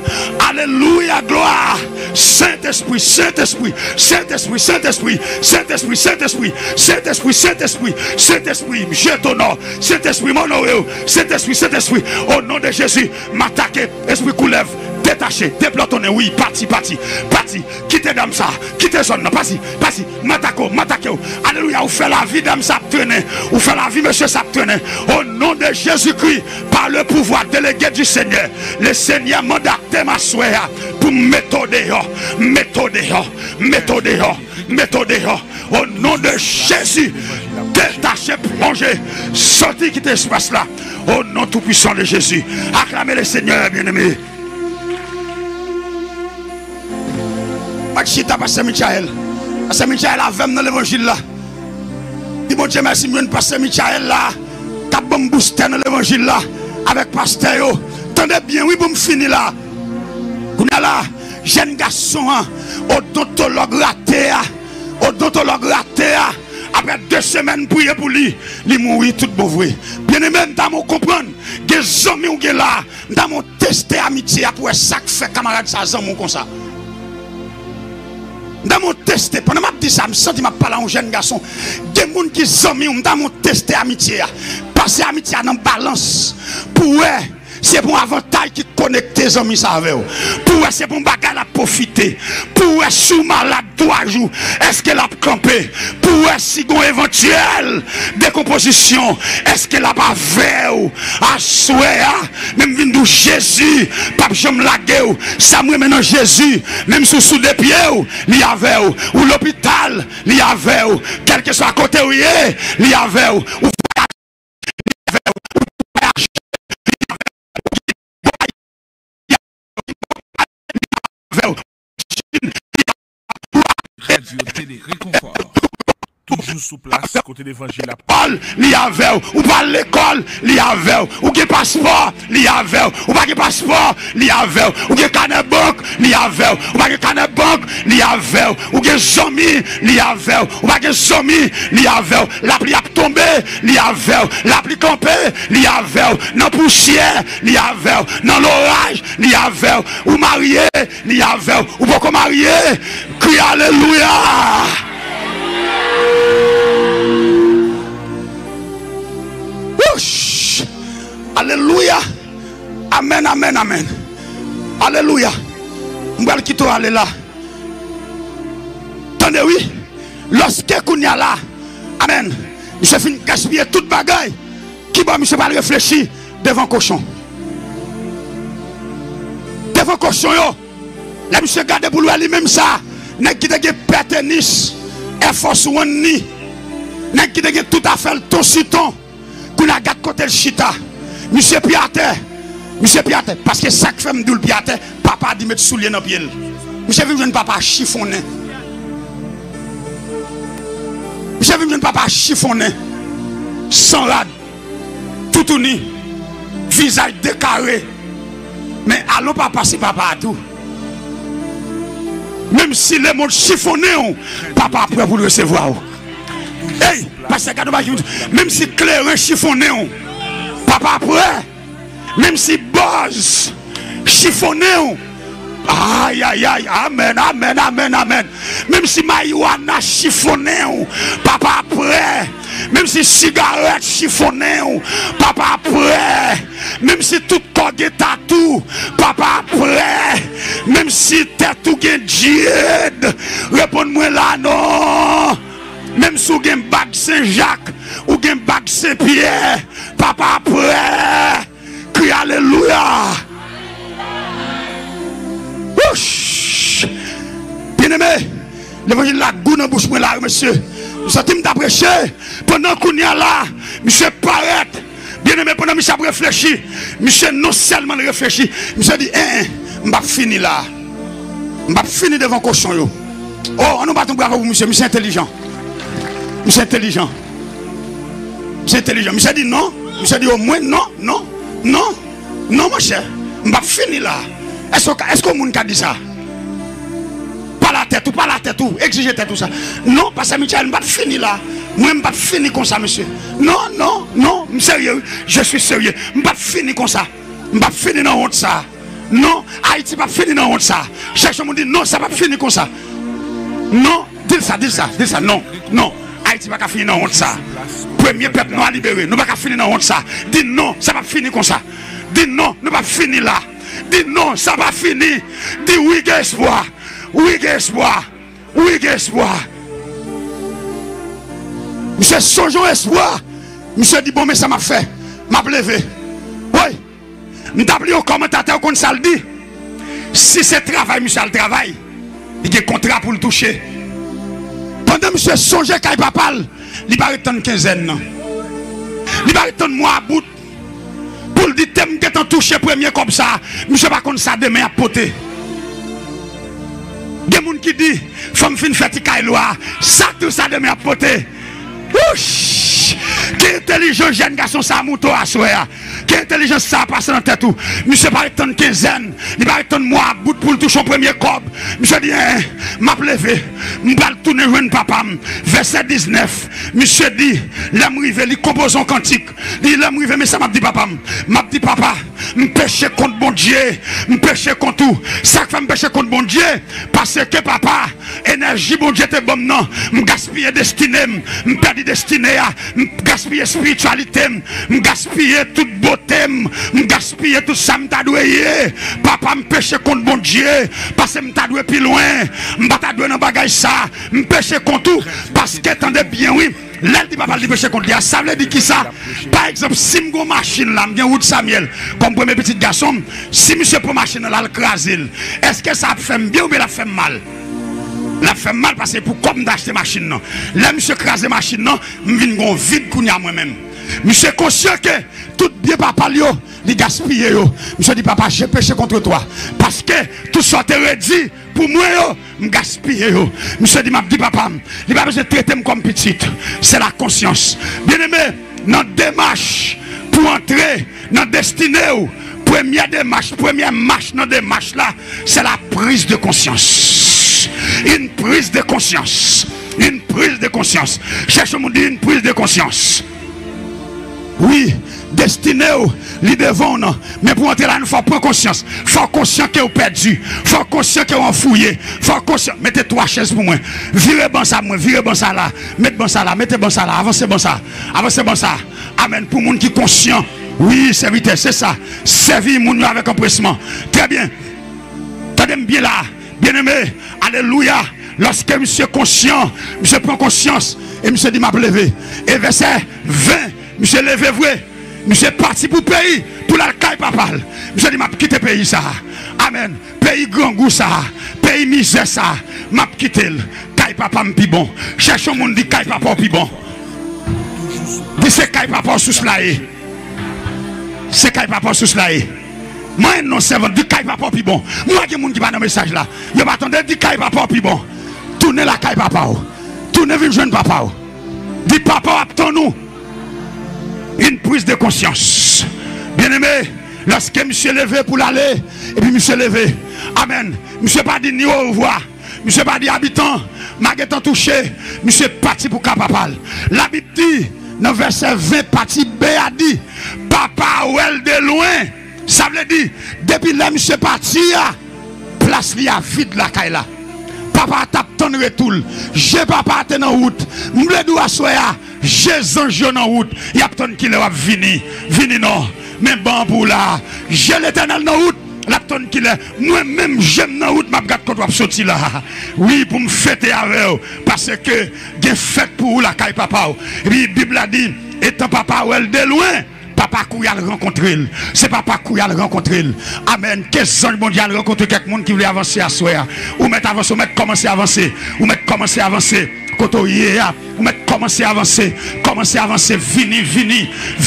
Alelouya, glwa. Sentespri, Sentespri, Sentespri, Sentespri, Sentespri, Sentespri, Sentespri, Sentespri, Sentespri, m jete w nò. Sentespri, m onore w. Sentespri, Sentespri, o non de Jezi, m atake espri koulèv, detache, deplòtonnen, wi, pati, pati, pati, kite dam sa, kite zòn nan, pati, pati, m atake w, m atake w. Alelouya, ou fè lavi dam sa ap trennen, ou fè lavi mesye sa ap trennen. O non de Jezikri, pa le pouvwa delege di Senyè, le Senyè mandate m aswè a pou m mete w deyò, mete w deyò, mete w deyò, mete w deyò. O non de Jezi, detache, plonje, soti kite espas la. O non tou pwisan de Jezi. Aklame le Senyè, byeneme. Mwen chita, pastè Michael. Pastè Michael avè m nan levanjil la. Di Bondye mèsi, m jwenn pastè Michael la, k ap ban m boustè nan levanjil la, avèk pastè yo. Tande byen, wi, pou m fini la. Kounye a la, jèn gason an, odontològ rate a, odontològ rate a, apre de semèn priye pou li, li mouri tout bon vre. Byeneme, m ta renmen w konprann, gen zanmi w gen la, m ta renmen w teste amitye a pou wè sa k fè kamarad sa zanmi w konsa. M ta renmen w teste, pandan m ap di sa, m santi m ap pale a yon jèn gason. Gen moun ki zanmi w, m ta renmen w teste amitye a. Pase amitye a nan balans pou wè si se pa yon avantaj ki konekte zanmi sa avè w. Pou wè si se pa yon bagay l ap pwofite. Pou wè si w malad twa jou, èske l ap kanpe? Pou wè si gon evantyèl dekonpozisyon, èske l ap avè w aswè a? Men m vin di w, Jezi p ap janm lage w. Sa m renmen nan Jezi, menm si w sou de pye w, li avè w. Ou lopital, li avè w. Kèlkeswa kote w ye, li avè w. Ou avè w. Ou vwayaje, li avè w. Ou gen avè w. Radyo Tele Rekonfò. Toujou sou plas kote levanjil ap pale. Li avè w. Ou pral lekòl, li avè w. Ou gen paspò, li avè w. Ou pa gen paspò, li avè w. Ou gen kanè bank, li avè w. Ou pa gen kanè bank, li avè w. Ou gen zanmi, li avè w. Ou pa gen zanmi, li avè w. Lapli ap tonbe, li avè w. Lapli kanpe, li avè w. Nan pousyè, li avè w. Nan loraj, li avè w. Ou marye, li avè w. Ou poko marye, kriye alelouya. Wouch! Alelouya. Amèn, amèn, amèn. Alelouya. M pral kite w ale la. Tande wi. Lòske kounye a la, amèn, misye fin gaspiye tout bagay, kibò misye pral reflechi? Devan kochon. Devan kochon yo. Lè misye gade pou l wè li menm sa, nèg ki te gen pè tenis, Air Force One ni, nèg ki te gen tout afè l ton si ton, kounye a gad kote l chita. Misye pye atè. Misye pye atè. Paske sa k fè m di w l pye atè, papa a di met soulye nan pye l. Misye vin jwenn papa a chifonnen. Misye vin jwenn papa a chifonnen. San rad. Toutouni, vizaj dekare. Men alon papa se papa a tou. Menm si lemonn chifonnen w, papa a prè pou l resevwa w. Ey, pastè, gade w bagay ki, menm si kleren chifonnen w, papa a prè. Menm si bòz chifonnen w, ayayay, amèn, amèn, amèn, amèn. Menm si mariwana chifonnen w, papa a prè. Menm si sigarèt chifonnen w, papa a prè. Menm si tout kò gen tatou, papa prè. Menm si tèt ou gen dread, reponn mwen la non. Menm si w gen bag Sen Jak, ou gen bag Sen Pyè, papa prè. Kri alelouya. Wouch! Byeneme, levanjil la gou nan bouch mwen la wi mesye. M santi m ta preche. Pandan kounye a la, misye parèt. Byeneme, pandan misye ap reflechi, misye non sèlman l reflechi, misye di, en, en, m p ap fini la. M p ap fini devan kochon yo. O, ann nou bat yon bravo pou misye. Misye entelijan. Misye entelijan. Misye entelijan. Misye di non. Misye di omwen non, non, non, non, monchè. M p ap fini la. Èske w ka, èske yon moun ka di sa? Pale a tèt ou, pale a tèt ou, egzije tèt ou sa. Non, pastè Michael, m p ap fini la. Mwen, m p ap fini konsa, mesye. Non, non, non, m serye, wi. Je suis sérieux. M p ap fini konsa. M p ap fini nan wont sa. Non, Ayiti p ap fini nan wont sa. Chèche yon moun di, non, sa p ap fini konsa. Non, di l sa, di l sa, di l sa, non, non. Ayiti pa ka fini nan wont sa. Premye pèp nwa libere, nou pa ka fini nan wont sa. Di non, sa p ap fini konsa. Di non, nou p ap fini la. Di non, sa pa fini. Di wi gen espwa. Wi gen espwa. Wi gen espwa. Misye sonje yon espwa. Misye di, bon, men sa m ap fè. M ap leve. Woy. M t ap li yon kòmantatè, ou konn sa l di? Si se travay misye al travay, li gen kontra pou l touche. Pandan misye sonje kay papa l, li pa ret tann kenzèn nan. Li pa ret tann mwa a bout pou l di, te m gentan touche premye kòb sa a, misye pa konn sa demen ap pote. Gen moun ki di, fò m fin fè ti kay lwa a, sa tou sa demen ap pote. Wouch! Ki entelijans jèn gason sa a moute w aswè a? Ki entelijans sa a pase nan tèt ou? Misye pa ret tann kenzèn, li pa ret tann mwa a bout pou l touche yon premye kòb. Misye di, en, m ap leve, m pral tounen jwenn papa m. Vèsè diznèf, misye di, lè m rive, li konpoze yon kantik. Li, lè m rive, men sa m ap di papa m. M ap di, papa, m peche kont Bondye, m peche kont ou. Sa k fè m peche kont Bondye? Paske papa, enèji Bondye te ban m nan, m gaspiye destine m, m pèdi destine a, m gaspiye espirityalite m, m gaspiye tout bote m, m gaspiye tout sa m ta dwe ye. Papa, m peche kont Bondye, paske m ta dwe pi lwen, m pa ta dwe nan bagay sa, m peche kont ou, paske, tande byen wi, lè l di papa l li peche kont li a, sa vle di kisa? Pa egzanp, si m gen yon machin la, m gen Wood Samuel kòm premye pitit gason m, si misye pran machin nan l al kraze l, èske sa ap fè m byen oubyen l ap fè m mal? L ap fè m mal paske pou kòb m te achte machin nan. Lè misye kraze machin nan, m vin gen yon vid kounye a mwen menm. Misye konsyan ke tout byen papa l yo, li gaspiye yo. Misye di, papa, je peche contre toi. Paske tout sa w te redi pou mwen yo, m gaspiye yo. Misye di, m ap di papa m, li pa bezwen trete m kòm pitit. Se la konsyans. Byeneme, nan demach pou antre nan destine w, premyè demach, premyè mach nan demach la, se la prise de conscience. Une prise de conscience. Une prise de conscience. Chèche yon moun di, une prise de conscience. Wi, destine w, li devan w nan. Men pou w antre la, fò w pran konsyans. Fò w konsyan ke w pèdi. Fò w konsyan ke w anfouye. Fò w konsyan. Mete twa chèz pou mwen. Vire ban sa mwen, vire ban sa la. Met ban sa la, mete ban sa la, avanse ban sa. Avanse ban sa. Amèn. Pou moun ki konsyan. Wi, sèvitè, se sa. Sèvi moun yo avèk anpresman. Trè byen. Tande m byen la. Byeneme, alelouya. Lòske misye konsyan, misye pran konsyans, e misye di, m ap leve. E vèsè ven, misye leve vre. Misye pati pou peyi, pou l al kay papa l. Misye di, m ap kite peyi sa a. Amèn. Peyi grangou sa a, peyi mizè sa a, m ap kite l. Kay papa m pi bon. Chèche yon moun di, kay papa w pi bon. Di, se kay papa w sous la ye. Se kay papa w sous la ye. Mwen non sèvant, di kay papa w pi bon. Mwen gen moun ki pa nan mesaj la. Yo pa tande, di kay papa w pi bon. Tounen lakay papa w. Tounen vin jwenn papa w. Di papa w ap tann ou. Une prise de conscience. Byeneme, lòske misye leve pou l ale, epi misye leve. Amèn. Misye pa di ni orevwa. Misye pa di, abitan, m a gentan touche. Misye pati pou ka papa l. Labib di, nan vèsè ven pati B a di, papa a wè l de lwen. Sa vle di, depi lè misye pati a, plas li a vid lakay la. Papa a t ap tann retou l. Je papa a te nan wout. M vle di w aswè a, je zanj yo nan wout. Y ap tann kilè w ap vini. Vini non. men ban an pou w la. Je Letènèl nan wout, l ap tann kilè. Mwen menm, je m nan wout, m ap gad kote w ap soti la. Wi, pou m fete avè w, paske gen fèt pou ou lakay papa w. Epi Bib la di, etan papa wè l de lwen, papa kouri al rankontre l. Se papa kouri al rankontre l. Amèn. Ke zanj Bondye al rankontre kèk moun ki vle avanse aswè a. Ou mèt avanse, ou mèt kòmanse avanse. Ou mèt kòmanse avanse. Kote w ye a, ou mèt kòmanse avanse. Kòmanse avanse. Vini, vini,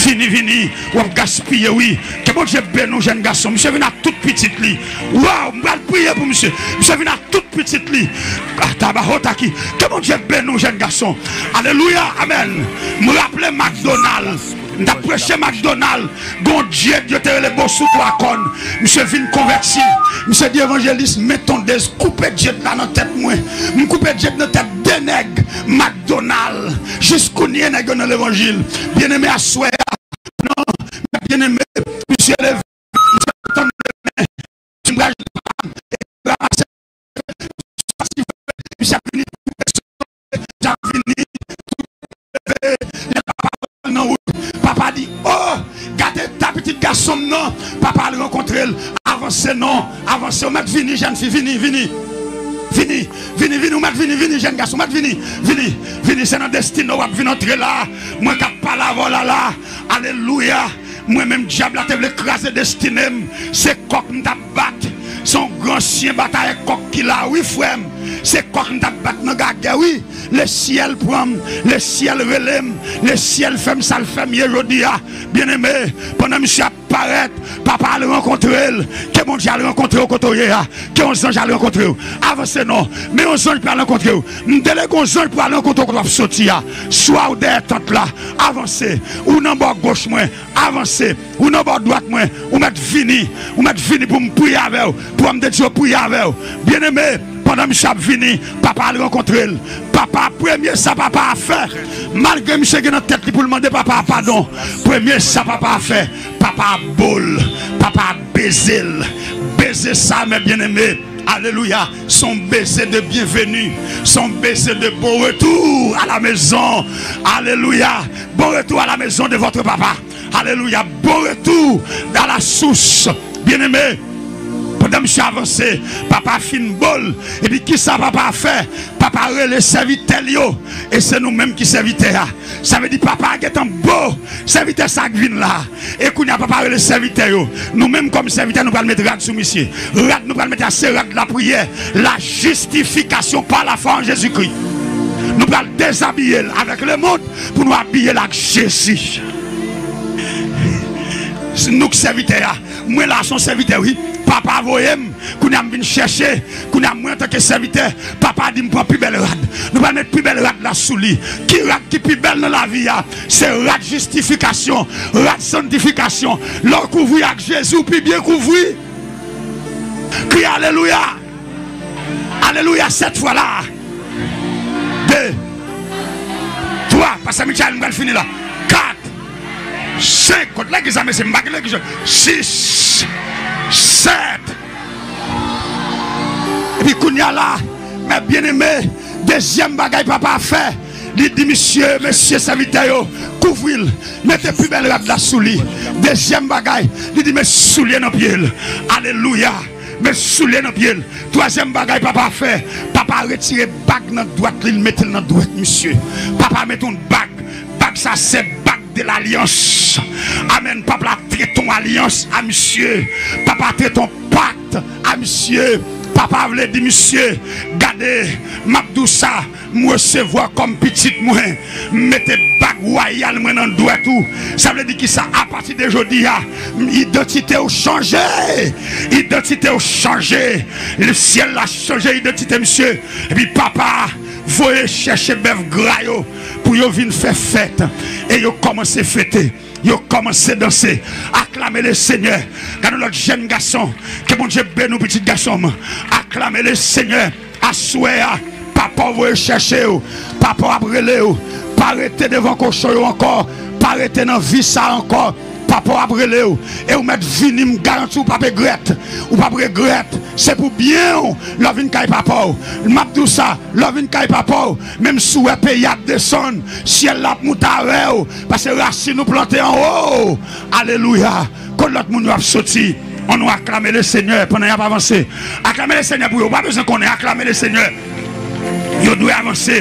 vini, vini. W ap gaspiye, wi. Ke Bondye beni w, jèn gason. Misye vin ak tout pitit li. Waw, m pral priye pou misye. Misye vin ak tout pitit li. Atabahotaki. Ke Bondye beni w, jèn gason. Alelouya. Amèn. M raple McDonald. M t ap preche McDonald. Gon Dye, Dye te rele Bosou Twa Kòn. Misye vin konvèti. Misye di, evanjelis, men tondez, koupe djed la nan tèt mwen. M koupe djed nan tèt de nèg McDonald. Jis kounye nèg yo nan levanjil. Byeneme, aswè a. Non, byeneme, misye leve. Misye tann demen. Misye ap vini. Lè papa nan wout, papa di, "Oh, gade ta pitit gason m nan." Papa al rankontre l. Avanse non, avanse. Ou mèt vini, jèn fi, vini, vini. Vini, vini, vini, ou mèt vini, vini, jèn gason, ou mèt vini. Vini, vini, se nan destine w ap vin antre la. Mwen k ap pale avè w la, la. Alelouya. Mwen menm, dyab la te vle kraze destine m. Se kòk m t ap bat. Se yon gran syen batayè kòk ki la, wi, frè m. Se kòk m t ap bat nan gagè, wi. Lesyèl pran m, lesyèl rele m, lesyèl fè m sa l fè m ye jodi a. Byeneme, pandan misye ap parèt, papa al rankontre l. Ke Bondye al rankontre w kote w ye a. Ke yon zanj al rankontre w. Avanse non. Men yon zanj pral rankontre w. M delege yon zanj pou al rankontre w kote w ap soti a. Swa ou dèyè tant la. Avanse. Ou nan bò goch mwen. Avanse. Ou nan bò dwat mwen. Ou mèt vini. Ou mèt vini pou m priye avè w. Pou m te di yo priye avè w. Byeneme, pandan misye ap vini, papa al rankontre l. Papa, premye sa papa a fè, malgre misye gen nan tèt li pou l mande papa a padon, premye sa papa a fè, papa a bo l, papa a beze l. Beze sa, mè byeneme, alelouya, se yon beze de byenveni, se yon beze de bon retour à la maison. Alelouya, bon retour à la maison de votre papa. Alelouya, bon retour à la source. Byeneme, pandan misye avanse, papa fin bo l. Epi kisa papa a fè? Papa rele sèvitè l yo. E se nou menm ki sèvitè a. Sa vle di papa a gentan bo sèvitè sa k vin la. E kounye a papa rele sèvitè yo. Nou menm kòm sèvitè, nou pral met rad sou misye. Rad nou pral mete a se rad lapriyè. La justification par la foi en Jésus-Christ. Nou pral dezabiye l avèk lemonn pou nou abiye l ak Jezi. Nou k sèvitè a. Mwen la se yon sèvitè, wi. Papa voye m. Kounye a m vin chèche. Kounye a mwen antanke sèvitè, papa di m pran pi bèl rad. Nou pral met pi bèl rad la sou li. Ki rad ki pi bèl nan lavi a? Se rad jistifikasyon, rad sanntifikasyon. Lè w kouvri ak Jezi, ou pi byen kouvri. Kriye alelouya. Alelouya, sèt fwa la. De. Twa. Pastè Michael, m pral fini la. Kat. Senk. Kot legliz la, mesye? M pa gen legliz. Sis. Sèt. Epi kounye a la, mè byeneme, dezyèm bagay papa a fè, li di misye, mesye sèvitè yo, kouvri l, mete pi bèl rad la sou li. Dezyèm bagay, li di met soulye nan pye l. Alelouya. Met soulye nan pye l. Twazyèm bagay papa fè, papa retire bag nan dwèt li, l mete l nan dwèt misye. Papa met yon bag. Bag sa se bag de lalyans. Amèn. Papa trete yon alyans a misye. Papa trete yon pakt a misye. Papa vle di misye, gade, m ap di w sa, m resevwa kòm pitit mwen, m mete bag wayal mwen nan dwèt ou. Sa vle di kisa? Apati de jodi a, idantite w chanje. Idantite w chanje. Syèl la chanje idantite misye. Epi papa voye chèche bèf gra yo pou yo vin fè fèt. E yo kòmanse fete. Yo kòmanse danse. Aklame le Senyè. Gade yon lòt jèn gason. Ke Bondye beni w, pitit gason m. Aklame le Senyè. Aswè a, papa w voye chèche w. Papa w ap rele w. Pa rete devan kochon yo ankò. Pa rete nan vi sa ankò. Papa w ap rele w. E ou mèt vini, m garanti w p ap regrèt. Ou p ap regrèt. Se pou byen w. Lè w vin kay papa w. M ap di w sa. Lè w vin kay papa w. Menm si w wè peyi ap desann, syèl la ap moute avè w. Paske rasin ou plante anwo. Alelouya. Kot lòt moun yo ap soti? Ann nou aklame Lesenyè pandan y ap avanse. Aklame Lesenyè pou yo. Ou pa bezwen konnen. Aklame Lesenyè. Yo dwe avanse.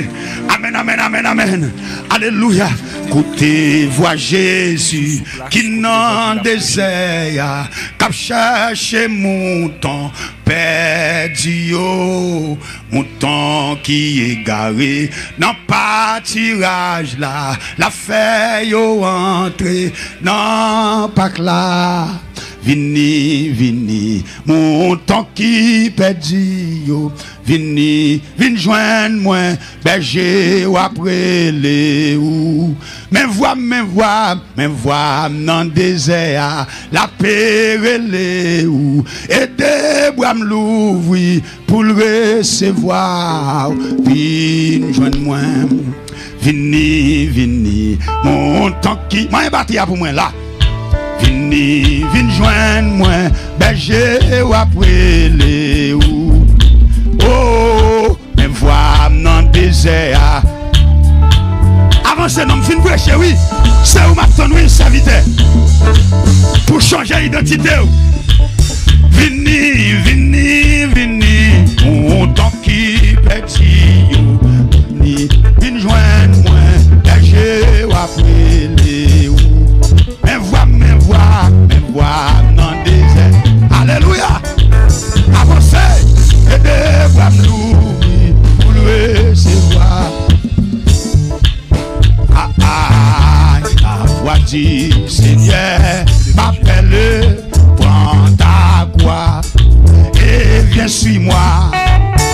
Amèn, amèn, amèn, amèn. Alelouya. Koute vwa Jezi ki nan dezè a, k ap chèche mouton pèdi yo. Mouton ki egare nan patiraj la, l ap fè yo antre nan pak la. Vini, vini, mouton ki pèdi yo. Vini, vin jwenn mwen, bèje w ap rele ou. Men vwa m, men vwa m, men vwa m nan dezè a, l ape rele ou. Ede bra m louvri pou l resevwa w. Vin jwenn mwen. Vini, vini, mouton ki, manyen batri a pou mwen la. Vini, vin jwenn mwen, bèje w ap rele ou. O, men vwa m nan dezè a. Avanse non, m fin preche wi. Se ou m ap tann wi, sèvitè. Pou chanje idantite w. Vini, vini, vini, mouton ki pèdi yo. Vini, vin jwenn mwen, bèje w ap rele ou. Men vwa m, men vwa m, men vwa m nan dezè. Alelouya! Avanse! Ede bra m louvri pou l resevwa. Ah, ah, la voix du Seigneur m'appelle, prends ta croix et viens, suis-moi.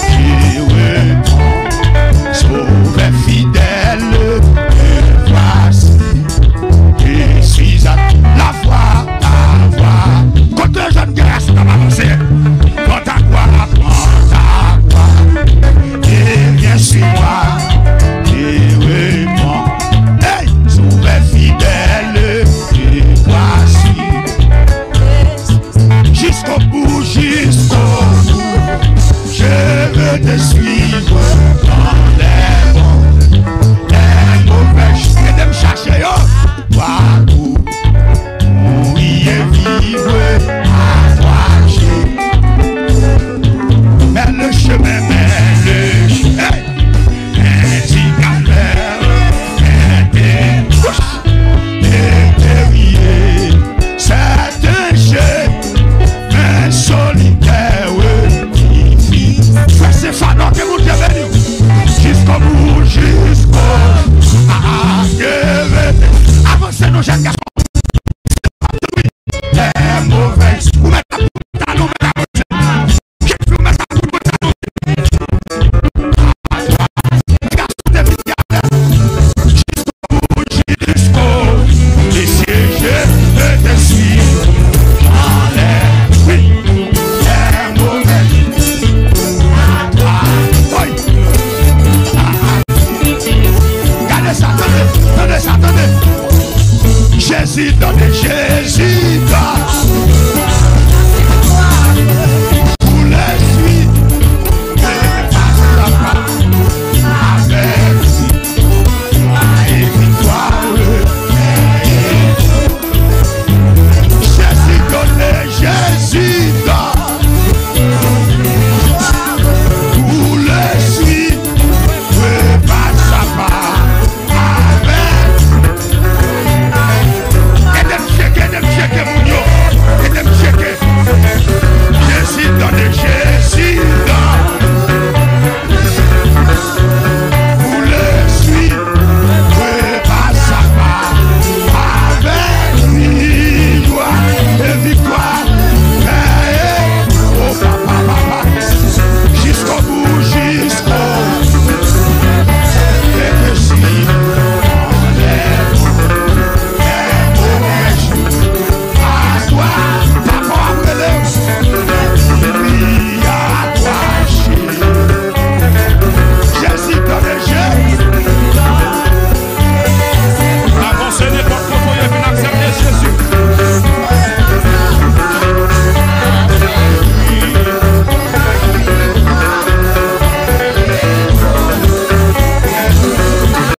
Je réponds, Sauveur fidèle, me voici. Je suis à la voix, la voix. Kote jèn gason k ap avanse? Pran ta kwa, pran ta kwa. Devyen swiv mwa, te reponn. Hey! Souvè fidèl, te vwasi. Jusqu'au bout, jusqu'au bout, je veux te suivre dans les bons, les mauvais. Ede m chache yo. Parcours, mourir et vivre à toi, Jésus. Mais le chemin, mais le chemin, hey! Indicateur, intérieur, c'est un jeu. Men solitè, wi. Frè Stefano, ke Bondye beni w. Jusqu'au bout, jusqu'au bout. Ah, ah, Dieu veut. Avanse non, jèn gason. Lè movèz. Ou mèt ap talon, mèt ap Gade sa, tande, tande sa, tande. Jezi, tande, Jezi, tande.